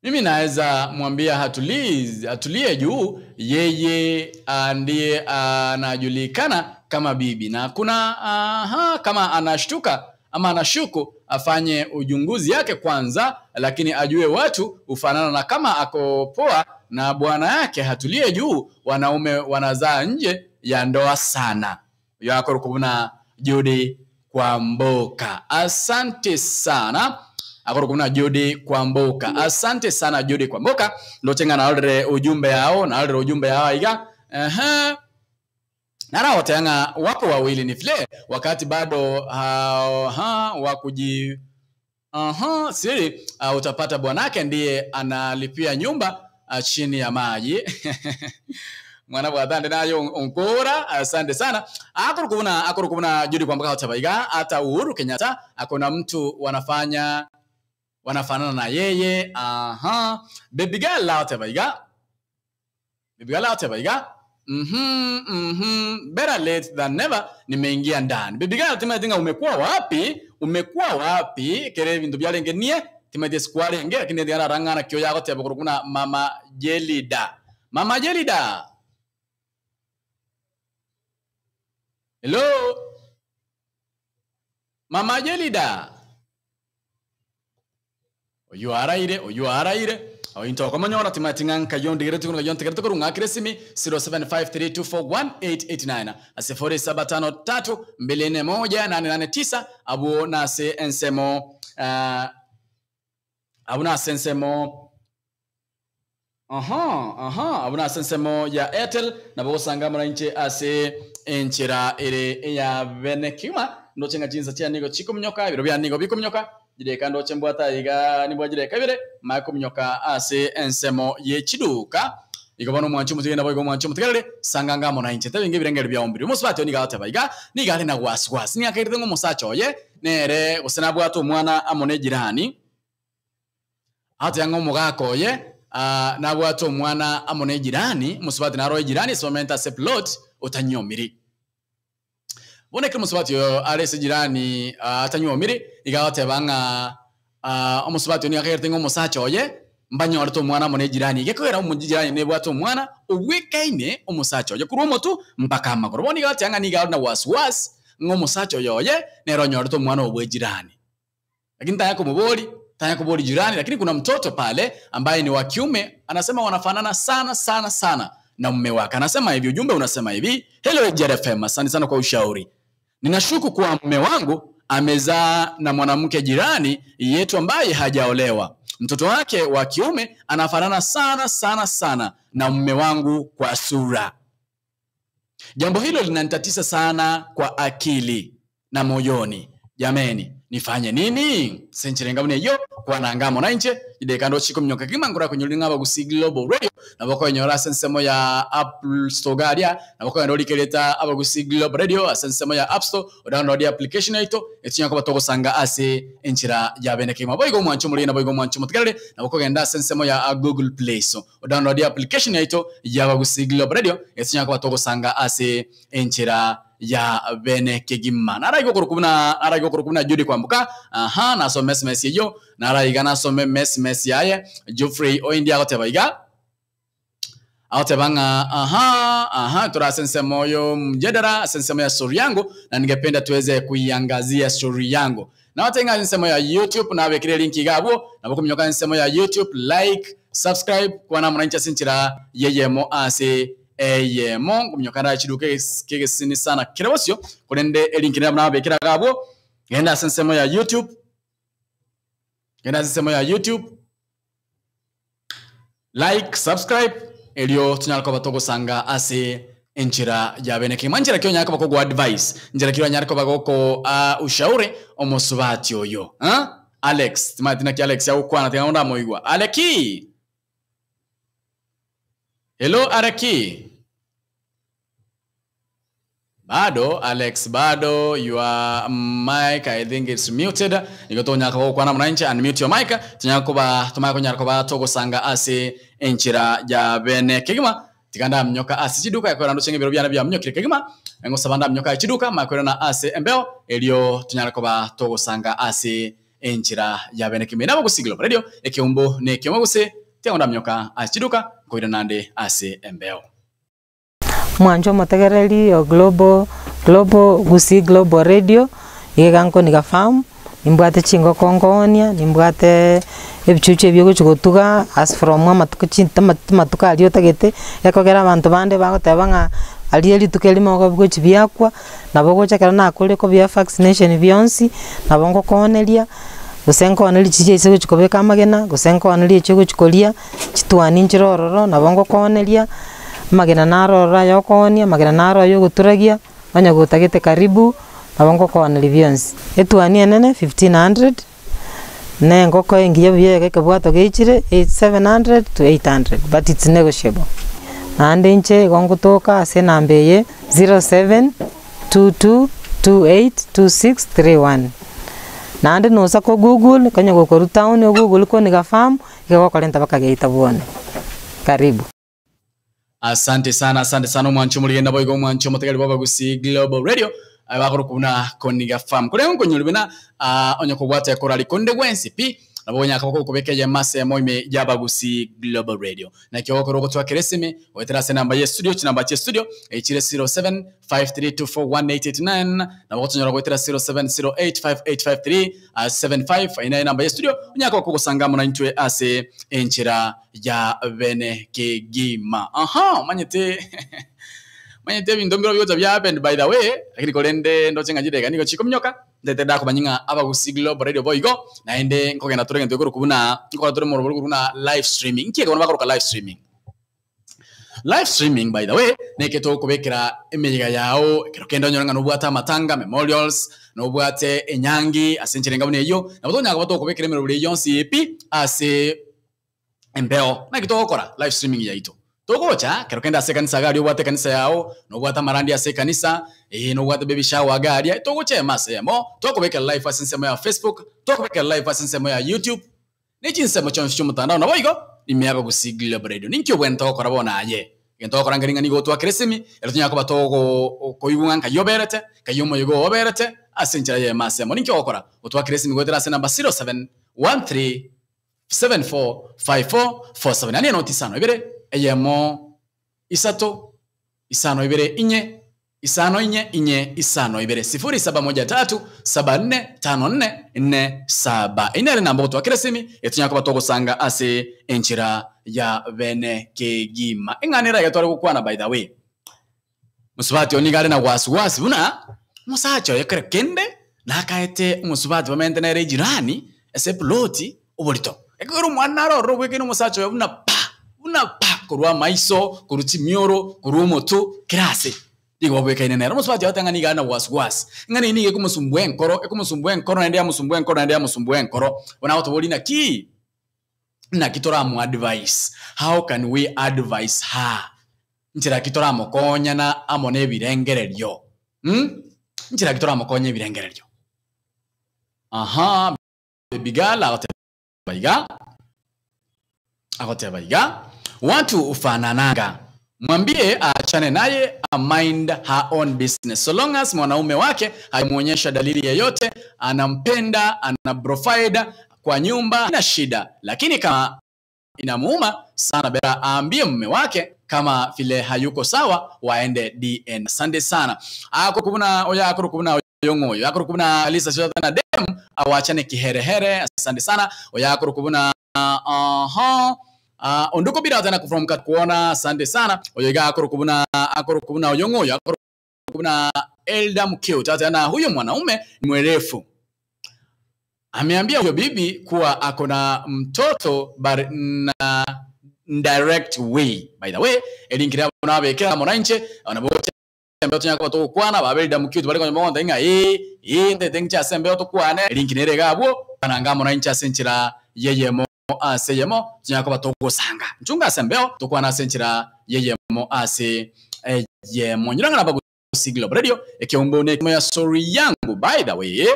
Mimi naweza mwambia hatulie juu yeye ndiye anajulikana kama bibi na kuna aha, kama anashtuka ama anashuku afanye uchunguzi yake kwanza, lakini ajue watu hufanana, na kama ako poa na bwana yake hatulie juu. Wanaume wanazaa nje ya ndoa sana. Yako kubuna Judy Kwamboka, asante sana akorokuna Judy Kwamboka, asante sana Judy Kwamboka ndochenga naolere ujumbe yao naolere ujumbe yao iga ehe narawoteanga wako wawili ni vile wakati bado ha, ha, wakuji aha, siri utapata bwanake ndiye analipia nyumba chini ya maji mwana bwathande nayo unkura asante sana akorokuna akorokuna Judy Kwamboka hotabaiga hata Uhuru Kenyatta akona mtu wanafanya wanafanana na yeye aha baby girl hotabaiga baby girl hotabaiga better late than never nimeingia ndani baby girl timatinga umekuwa wapi umekuwa wapi kere vindu byalengenie timaite sikualenge lakini ndigana rang'ana kio yako teba kurukuna mama Jelida mama Jelida hello mama Jelida oyu araire oyu araire ointo komonyora timatinga nkayondi tukuno kayondi tukuno ngakire simi 0753241889 0753241889 abu nase ensemo abu nase ensemo aha aha abu nase ensemo ya Airtel nabo gosanga mura ase enchera ere ya benekima ndochenga chinsa chia nigo chikominyoka biro bya nigo bikominyoka jireka ndoche mbwata iga nibwa jireka bire makominyoka ase ensemo yechiduka igobona omwancho omotigende nabo igo omwancho omotigerere sanga ngamo na inche tebinge ebirengeri bia ombiri omosubati oyo niga agoteba iga niga are na wasiwasi niga akairete ng'a omosacha oye nere gose nabwate omwana amo na ejirani agoteba ng'a omogaka oye nabwate omwana amo na ejirani omosubati naro ejirani ase bamenyete ase plot otanyomiri bono ekero omosubati oyo are ase ejirani atanyomiri iga agoteba ng'a omosubati oyo niga akairete ng'a omosacha oye mbanyorete omwana amo na ejirani gekogera omojirani nebwate omwana obwekaine omosacha oye korwa omotu mpaka amagoro bono niga agotebi ng'a niga are na wasiwasi ng'a omosacha oyo oye nere onyorete omwana obwa ejirani lakini tanya kumubori tanya kubori jirani lakini kuna mtoto pale ambaye ni wa kiume anasema wanafanana sana sana sana na mume wake anasema hivi ujumbe unasema hivi hello JRFM asante sana kwa ushauri ninashuku kuwa mume wangu amezaa na mwanamke jirani yetu ambaye hajaolewa mtoto wake wa kiume anafanana sana sana sana na mume wangu kwa sura jambo hilo linanitatisa sana kwa akili na moyoni jameni nifanye nini senchirenga eyo kwanangamo nainche ideka chiko mnyoka kimangura kunyulinga abagusi Global Radio nabo kwenyora ase ensemo ya Apple Store garia nabo kwenda orikereta abagusi Global Radio ase ensemo ya App Store odownload application yaito etinya ko batogosanga ase enchira ya bene kima boigo mwancho muri na boigo mwancho mutigarere nabo kogenda ase ensemo ya Google Play so odownload application yaito ya abagusi Global Radio etinya ko batogosanga ase enchira ya bene kegima naraigo kurukuna naraigo kurukuna Judy Kwamboka aha nasome SMS iyo naraiga nasome SMS yaye Geoffrey Oindi agoteba iga agoteba ng'a aha aha turasense moyo mjadala sensemo ya story yangu na ningependa tuweze kuiangazia story yangu na watenga nsemo ya YouTube na bekire link igabwo na bokumyoka nsemo ya YouTube like subscribe kwana mwananchi sinchira yeyemo ase eyemo ngumnyokana chiduke kegesini sana kirebosio kurende elinki nabekira gabwo genda ase ensemo ya YouTube genda ase ensemo ya YouTube like subscribe elio tunyalako batogosanga ase enchira ya bene kima njira kyo nyako bakogwa advice njira kyo nyako bagoko ushauri omosubati oyo ha Alex timatina ki Alex yakukwana tingaonda moigwa Aleki hello Araki bado Alex bado your mic I think it's muted nikotonya ko kwana mwananchi unmute your mic tunyako ba tumako nyarako ba togosanga ase enchira ya bene kigima tikanda mnyoka ase chiduka yakora ndo chenge biro byana bya mnyokire kigima engosabanda mnyoka chiduka makwera na ase embeo elio tunyarako ba togosanga ase enchira ya bene kigima nabo gusigilo radio ekiumbo ne kiombo guse tiagonda mnyoka ase chiduka koira nande ase embeo mwanjo motegereri o Global Global Gusii Global Radio, iga iga nkoniga farm, nimbwate chingoko nkoonia, nimbwate ebichuchu ebi ogochi gotuga as from amatuko chi amatuko aria otagete, ekogera abanto bande bagoteba ng'a aria rituko erimo igo bigochi biakwa, nabo ogocha ekero nakorire kobia vaccination bionsi, nabo ngokooneria, gose nkooneria chiria ase ogochi kobeka amagena, gose nkooneria echio ogochi koria, chitwani nchire ororo nabo ngokooneria, amagena naro ororo aya okoonia, amagena naro aya ogoturagia, onye gotagete karibu, nabo ngokooneria bionsi. Etwani enene 1500, na engoko engiya buya iga ekebwato geichire 700 to 800 but it's negotiable. Naende inche igo ngotoka ase enamba eye 0722282631. Naende nosa ko google, konya gokorwa town o google koniga farm, iga gokorenta mpaka geita bwone. Karibu. Asante sana, asante sana omwancho omorigeni naboigo omwancho omotegeri bw'Abagusii Global Radio aye bakorokwa buna Koniga Farm. Korende nkonyora buna ah, onye kobwate ekorari konde gwensi pi nabo onyaka gokobeka eyemo ase emo ime y'Abagusii Global Radio. Naki ogokora ogotwakera esimi goetera ase enamba ye studio chinamba chia studio echire 0753241889 nabo gotonyora goetera 0708585375 eye nayo enamba ye studio onyaka gokogosanga amo naintwe ase enchera ya bene kegima. Aha, omanyete omanyete ebinto mbiro bigocha bia happened by the way, lakini korende ndoche ng'a chidakika nigo chikominyoka, ntete ndakomanya ng'a abagusii Global Radio boigo, naende nkogenda tore egento gekorokwa buna, nkokora tore morobori korokwa buna live streaming. Nki ekero bakoroka live streaming? Live streaming by the way, neke togokobekera emeyega yao, ekero kende onyore ng'a nobwate amatanga, memorials, nobwate enyangi, ase enchera enga buna eyio, nabo tokonyara koba togokobekera emerobori eyio yonsi pi, ase embeo. Naki togokora live streaming yaito? Togocha kero kende ase ekanisa iga aria obwate ekanisa yao, nobwate amarandi ase ekanisa, eh nobwate baby shower iga aria, togocha emo ase emo, twakobekera live ase ensemo ya Facebook, twakobekera live ase ensemo ya YouTube, ne chinsemo chionsi chi'omotandao naboigo ime y'Abagusii Global Radio. Ninki obwenerete gokora bono aye? Egento ogokora nkeri ng'a nigo otwakere esimi, ero tonyare koba togo koigwa ng'a nkai oberete, nkai omoyega oo oberete, ase enchera y'emo ase emo. Ninki ogokora? Otwakere esimi goetera ase enamba 0713 745447 yaani enoti isano ibere eyemo isato isano ibere inye isano inye inye isano ibere sifuri saba moja tatu saba nne tano nne nne saba. Eyio nere enamba ogotwakera esimi etonya koba togosanga ase enchera ya bene kegima. Eng'ana ere iga tware gokwana by the way. Mosubati oyo nigo are na wasi wasi buna omosacha oye kero kende nakaete omosubati bamenyete nere ejirani ase eploti oborito. Ekero omwana naro ororo obwekaine omosacha oye buna pa! Buna pa! Korwa amaiso, korwa chimioro, korwa omotu, kera ase nigo babwekaine nere. Omosubati oyo agoteba ng'a nigo are na wasi wasi, ng'a nere nigo ekomosumbua enkoro, ekomosumbua enkoro naende yamosumbua enkoro naende yamosumbua enkoro. Bono agotoboria naki? Naki toramoadvise? How can we advise her? Nchera ki toramokonyana amo nebirengererio? Mh? Nchera ki toramokonye ebirengererio? Aha, baby girl agoteba iga, agoteba iga, watu hufanananga. Mwambie aachane naye a mind her own business. So long as mwanaume wake hajamuonyesha dalili yeyote anampenda, ana provide kwa nyumba, haina shida. Lakini kama inamuuma sana bera aambie mume wake kama vile hayuko sawa waende DN. Asante sana. Ako kubuna oya ako kubuna oyong'oyo ako kubuna Alisa Shota na dem awachane kiherehere. Asante sana. Oya ako kubuna aha onduko bila tena from kuona. Asante sana. Oyo iga ako kubuna ako kubuna oyong'oyo ako kubuna Elda Mkeo tata na huyo mwanaume ni mwerefu ameambia huyo bibi kuwa ako na mtoto but na direct way by the way erinkira nabekera moranche anaboche mbeo tunyaka batogokwana babelda mukio bari konywa monda inga eh eh ndete ngicha sembe tokwane erinkira ere gabwo bananga moranche ase enchera yeyemo ase yemo tunyaka batogosanga nchunga ase mbeo tokwana ase enchera yeyemo ase eyemo nyiranga nabagusii Global Radio ekeombo ne ya story yangu by the way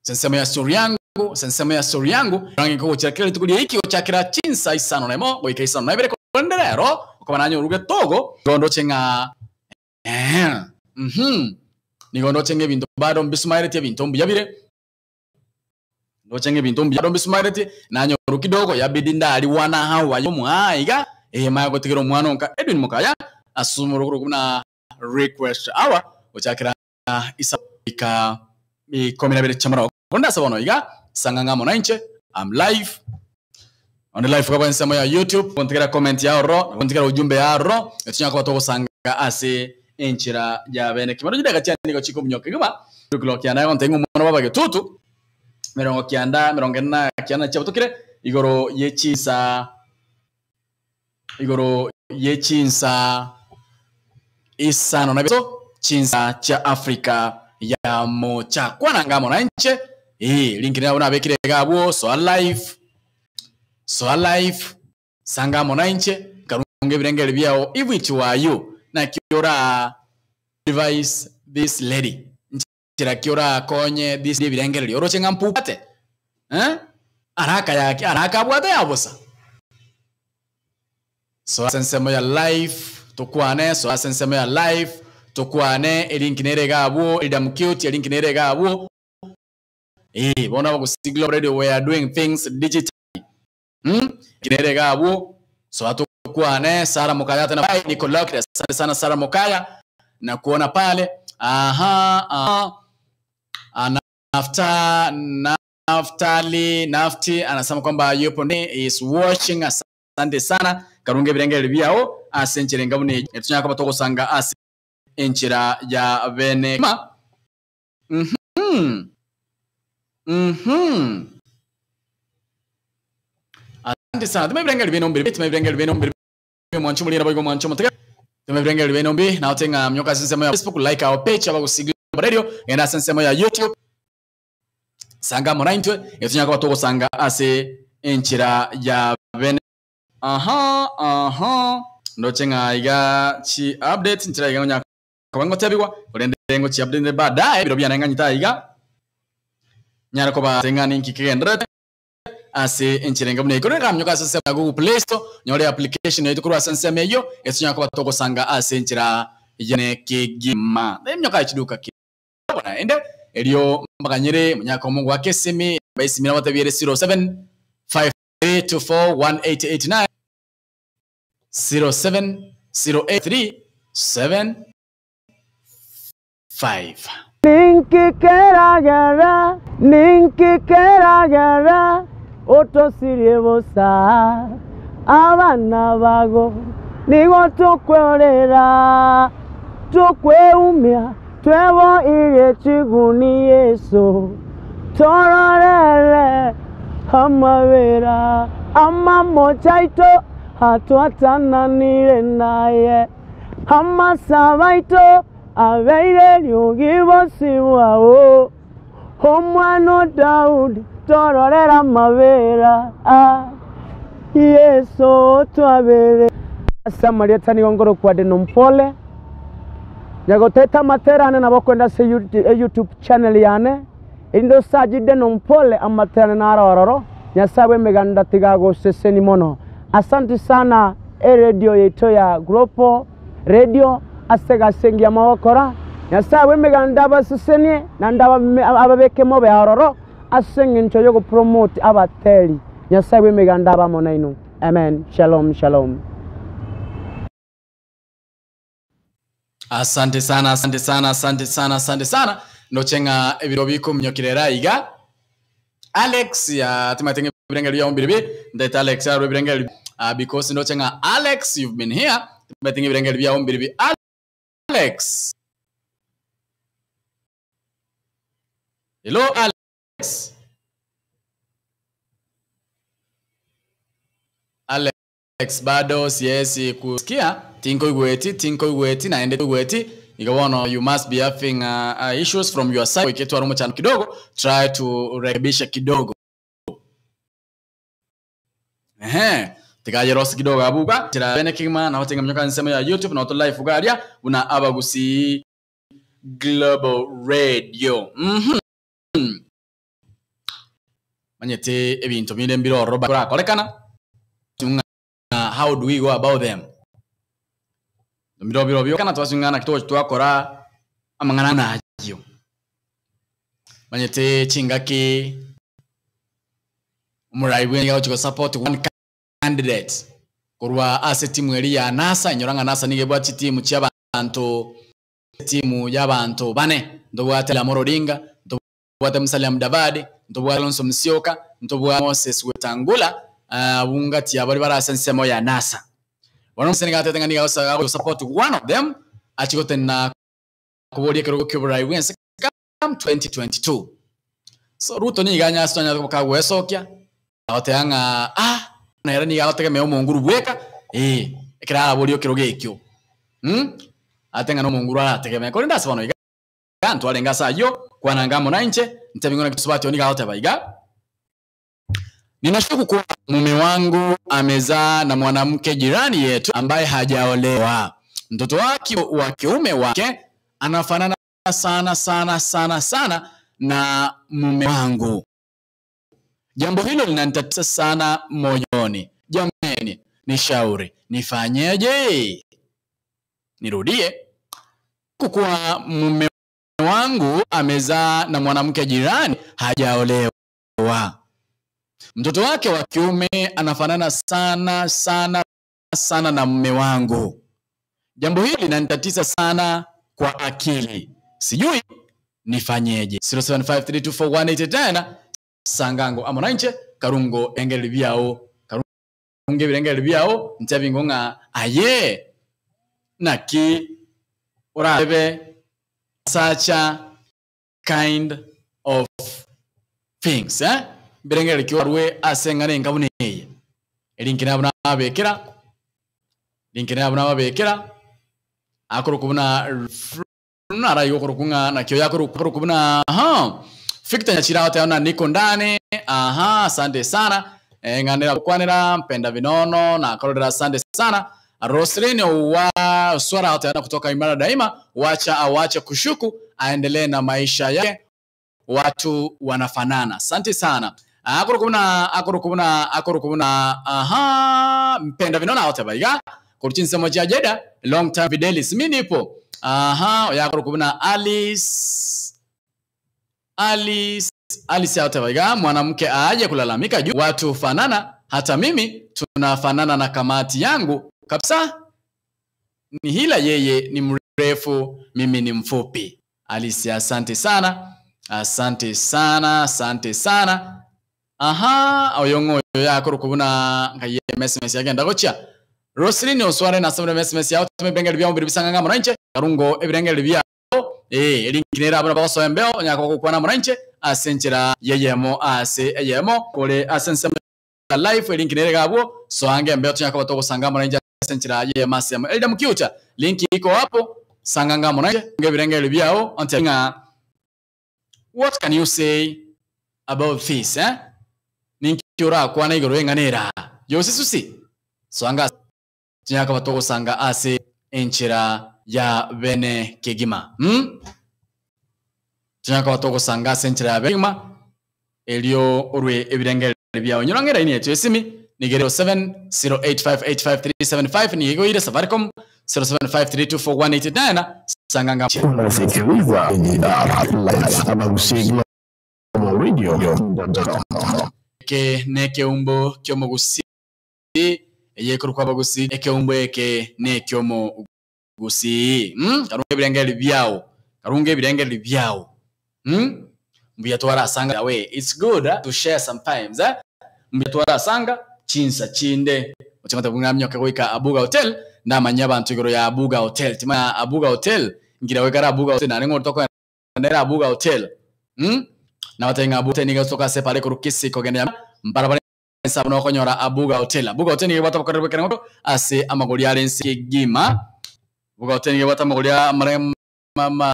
sensemo ya story yangu sensemo ya story yangu rangi ko chakira rituko ria iki gochakera chinsa isano nemo goika isano na ibere korende rero okaba nanye oruge togo nigo ndoche ng'a eh nigo ndoche ng'a ebinto bado mbisumaeretie ebinto mbuya bire ndoche ng'a ebinto mbuya bado mbisumaeretie nanyoru kidogo yabidi ndari wana hawa yomo iga maya gotigera omwana onka Edwin Mokaya asumuruguru buna request hour. Gochakera isa goika ikomi na ibere chiamara. Korende ase bono iga, sang'a ng'a amo nainche, I'm live. Onde live iga ensemo ya YouTube, gontigera comment yao ororo, na gontigera ujumbe yao ororo, etonya koba togosanga ase enchera ya bene. Kimaro chidakika chiane nigo chikominyoka kegima, clock yane egontebia ng'a omwana baba getutu, emerongo kianda, emerongo ene na kianda chiabutokire, igoro ye chinsa igoro ye chinsa isano na ibere chinsa chia Africa ya mocha. Kwana ngamo na inche, ee, link nabo nabekire iga abwo, soa live, soa live, sanga amo na inche, karunge ebirengeri biao, if it were you, naki ora advise this lady, nchera ki orakonye this ebirengererio, oroche ng'a mpubwate, eh, araka yaki, araka abwate ya bosa. Soa ase ensemo ya live tokwane, soa ase ensemo ya live tokwane, elink nere iga abwo, Elder Mcute, elink nere iga abwo. Eh, bono abagusii Global Radio we are doing things digitally. Hmm? Link nere iga abwo, soa tokwane, Sarah Mokaya tena bye, niko locked. Asante sana Sarah Mokaya na kuona pale. Aha, aha. Ana Nafta, Naftali, Nafti anasema kwamba yupo ni is watching. Asante sana karunge ebirengeri biao ase enchera enga buna eyio etunyara koba togosanga ase enchera ya bene ma. Mhm. Mhm. Asante sana. Tuma ebirengeri bino mbiri, tuma ebirengeri bino mbiri. Mwancho mulira boigo mwancho motega. Tuma ebirengeri bino mbi na otenga mnyoka ase ensemo ya Facebook like our page abagusiga radio genda ase ensemo ya YouTube. Sanga amo naintwe, etunyare koba togosanga ase enchera ya bene. Aha, aha. Ndoche ng'a iga chi update nchera iga ngonya koba ngotebigwa, korende ngochi update baadaye biro biane ng'anyete aiga. Nyare koba ng'a ninki kegendererete ase enchera enga buna eyio. Korende kaminyoka ase ensemo ya Google Play Store, nyore application yaito korwa ase ensemo eyio, etunyare koba togosanga ase enchera yane kegima. Eminyoka chiduka ki. Naende erio mbaganyere monyaka omongo goaka esimi, baesimire abatebie ere 0753241889, 070837 5. Ninki keragera, ninki keragera otosirie bosa? Abana bago nigo tokwerera, tokweumia, tweboirie chiguni. Yeso, tororere amabera, amamocha aito atwatananire naye, amasabo aito abeire riogi bosi bwao. Omwana o Daudi, tororera amabera, Yeso twabere. Ase amarieta nigo ngorokwa Deno Mpole, nyagoteta amatera ane nabo okoenda ase YouTube channel yane, erinde osache Deno Mpole amatera ane naro ororo. Nyasae bw'emeganda tiga agoseseni mono. Asanti sana eredio yaito ya Global Radio ase egasi engiya mogokora. Nyasae bw'emeganda abasesenie naende ababeke mobe ororo ase engencho y'ogopromote abateri. Nyasae bw'emeganda abe amo nainwe. Amen. Shalom, shalom. Asante sana, asante sana, asante sana, asante sana. Ndoche ng'a ebiro bikominyokera era iga. Alex ya timate ng'a ebirengeri biao mbiribi. Ndete Alex arwe ebirengeri because ndoche ng'a Alex you've been here. Timate ng'a ebirengeri biao mbiribi. Alex. Hello Alex. Alex bado siesi kusikia tinko igweti tinko igweti naende igweti iga bono you must be having issues from your side iketwa rumo chano kidogo try to rekebisha kidogo ehe tikayerosi kidogo abuga tira bene kigima na hotenga mnyoka nsemo ya YouTube na live ugaria una abagusi Global Radio. Manyete ebinto binde mbiroro barakorekana how do we go about them mbiro biro byo kana twasingana kito twakora amang'ana nayo manyete chingaki omurai bwenga gochiko support one candidate korwa ase timu eri ya NASA inyoranga NASA nigo ebwati timu chia abanto Etimu y'abanto bane, ntobwate Amolo Odinga, ntobwate Musalia Mudavadi, ntobwate Kalonzo Musyoka, ntobwate Moses Wetangula, abwo ngati abare bare ase ensemo ya NASA. Bono Musa nigo atebete ng'a nigo agosa support one of them achie gotenena koboria ekerogo ki'oborai bw'ense come 2022. So Ruto nigo anyase onyare koba kagwesokia, agoteba ng'a ah nere nigo agotegemea omonguru bweka, eh, ekero araborie ekerogo ekio mh, ate ng'a nomonguru arategemee. Korende ase bono iga ntwarenge ase ayio, kwananga amo nainche, ntebi ng'a naki mosubati oyo nigo agoteba iga, Ninashuku kuwa mume wangu amezaa na mwanamke jirani yetu ambaye hajaolewa. Mtoto wake wa kiume wake anafanana sana sana sana sana na mume wangu. Jambo hilo linanitatiza sana moyoni. Jameni, nishauri nifanyeje? Nirudie, kuwa mume wangu amezaa na mwanamke jirani hajaolewa. Mtoto wake wa kiume anafanana sana sana sana na mume wangu. Jambo hili linanitatiza sana kwa akili, sijui nifanyeje. 07532418 sangango amo nainche karungo engeri byao karungo ebirengeri byao ntebingo ng'a aye naki orabe such a kind of things eh birengeri kiwarwe ase eng'ana enkabu neye erinkina abuna abekera rinkina abuna abekera akoroku buna narayo koroku ng'a nakio yakoroku buna aha Victor Nyachira oteona niko ndani aha asante sana eh, ng'anera kwanera mpenda vinono na korera asante sana Roslyn wa swara oteona kutoka Imara Daima wacha awache kushuku aendelee na maisha yake watu wanafanana asante sana akorokubuna akorokubuna akorokubuna aha mpenda vinona otebaiga kuruchinsemo cha jeda long time Fidelis mi nipo aha yakorokubuna Alice Alice Alice otebaiga mwanamke aje kulalamika juu watu fanana hata mimi tunafanana na kamati yangu kabisa ni hila yeye ni mrefu mimi ni mfupi Alice asante sana asante sana asante sana aha oyong'oyo yakorokubuna nkaye message yagenda gochia Roslyn osware na samre message yao tume bengeli byao biribisanga ngamo nanche karungo ebirengeli byao eh elinkinera abana bagosoa embeo nyako gokwana munanche ase enchera yeyemo ase eyemo kore ase ensemo ya life elinkinere gabwo soange embeo tunyako batogosanga munanche ase enchera yeyemo ase eyemo Elda Mkiuta link iko hapo sanganga munanche ngebirengeli byao onte ng'a what can you say about this eh ninki orakwana igoro eng'anera yosisusi soanga tinyaka batogosanga ase enchera ya bene kegima hmm? tinyaka batogosanga ase enchera ya bene kegima elio orwe ebirengere byao nyorang'era ini echo esimi nigere 0708585375 niigoire Safaricom 0753241889 sanganga Unasikiliza Abagusii Global Radio.com. Eke nekeumbo kyomugusi eyekorokwa abagusi ekeumbo eke nekyomugusi mm? Karunga ebirengeri byao karunga ebirengeri byao mm? Mbuya twarasanga we it's good eh, to share sometimes eh? Mbuya twarasanga chinsa chinde ochimata bungamnyoke goika Abuga Hotel ndamanya abantu igoro ya Abuga Hotel tima Abuga Hotel ngira wekara Abuga Hotel nare ng'ortoko nera Abuga Hotel mm? Nabatenga Abuga Hotel niga soka separe korukisi kogenda mbarabara sabu nokonyora Abuga Hotel Abuga Hotel niga bata bakorera kerengo ase amagori arensi kigima Abuga Hotel niga bata amagori amare mama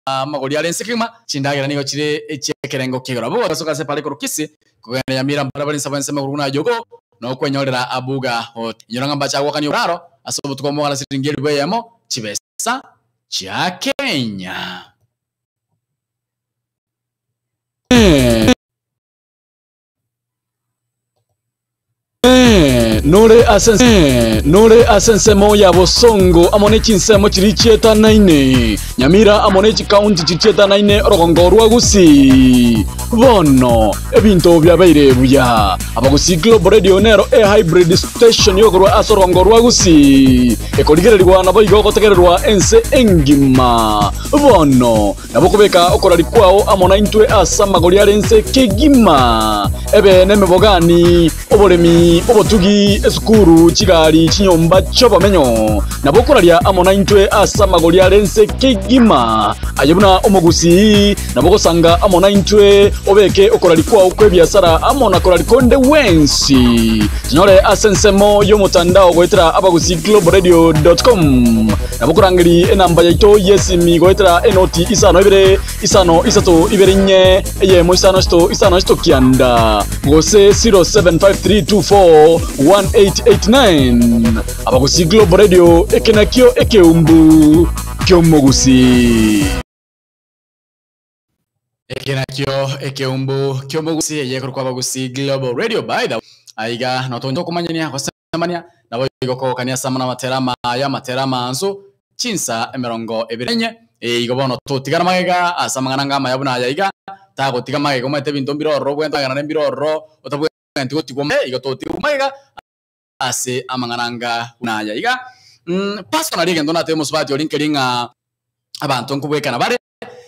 amagori arensi kigima chindagera nigo chire echekerengo kigoro Abuga soka separe korukisi kogenda yamira mbarabara sabu ensema kuruna jogo nokwenyorera Abuga Hotel nyoranga mbacha gwakani raro ase obutuko mogala siringeri bweyemo chibesa cha Kenya. Nore asense nore asensemo ya bosongo amone chinsemo chiri chietanaine nyamira amone chikaunti chiri chietanaine orogongo rwa Gusii. Bono ebinto biabeire buya. Abagusii Global Radio nero e-hybrid station yokorwa ase orongo rwa Gusii, ekorigererigwa naboigo gotegererwa ense engima. Bono nabo okobeka okorari kwao amo naintwe ase amagori are ense kegima, ebe nemebogani, oboremi, obotugi, esukuru, chigari, chinyomba chi'obomenyo. Nabo okoraria amo naintwe ase amagori are ense kegima. Aye buna omogusii, nabo ogosanga amo naintwe, obeke okoraria kwao kw'ebiasara amo na koraria konde gwensi. Tonyore ase ensemo y'omotandao goetera abagusiiglobalradio.com. Nabo okorangeria enamba yaito y'esimi goetera enoti isano ibere isano isato ibere inye eyemo isano isato isano isato kianda gose 0753241889. Abagusii Global Radio, eke nakio ekeumbu ki'omogusii. Eke nakio ekeumbu ki'omogusii eye ekorokwa Abagusii Global Radio. By the way, aiga notonya tokomanyania gosemania nabo igo kogokania ase amang'ana amatera amaya amatera amansu chinsa emerongo ebere enye igo bono totigana magega ase amang'ana anga amaya buna aya iga tagotiga magega omanyete ebinto mbire ororo obwenerete kogenda mbire ororo otabwenereti gotigwa igo totigwa magega ase amang'ana anga buna aya iga. Personally egento natebe omosubati oria nkeri ng'a abanto nkobwekana bare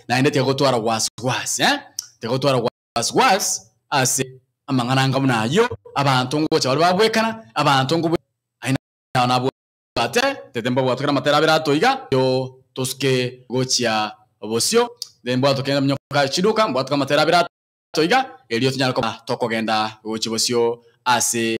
naende tiga gotwara wasi wasi eh, tiga gotwara wasi wasi ase amang'ana anga buna ayio, abanto ngocha bare babwekana, abanto nkobwe aye nao nabwate, tete mbabwate kera amatera abere ato iga, yo tosuke gochia bosio, then mbwatoke minyoka chiduka, mbwatoke amatera abere ato iga, erio tonyare koba tokogenda gochia bosio ase.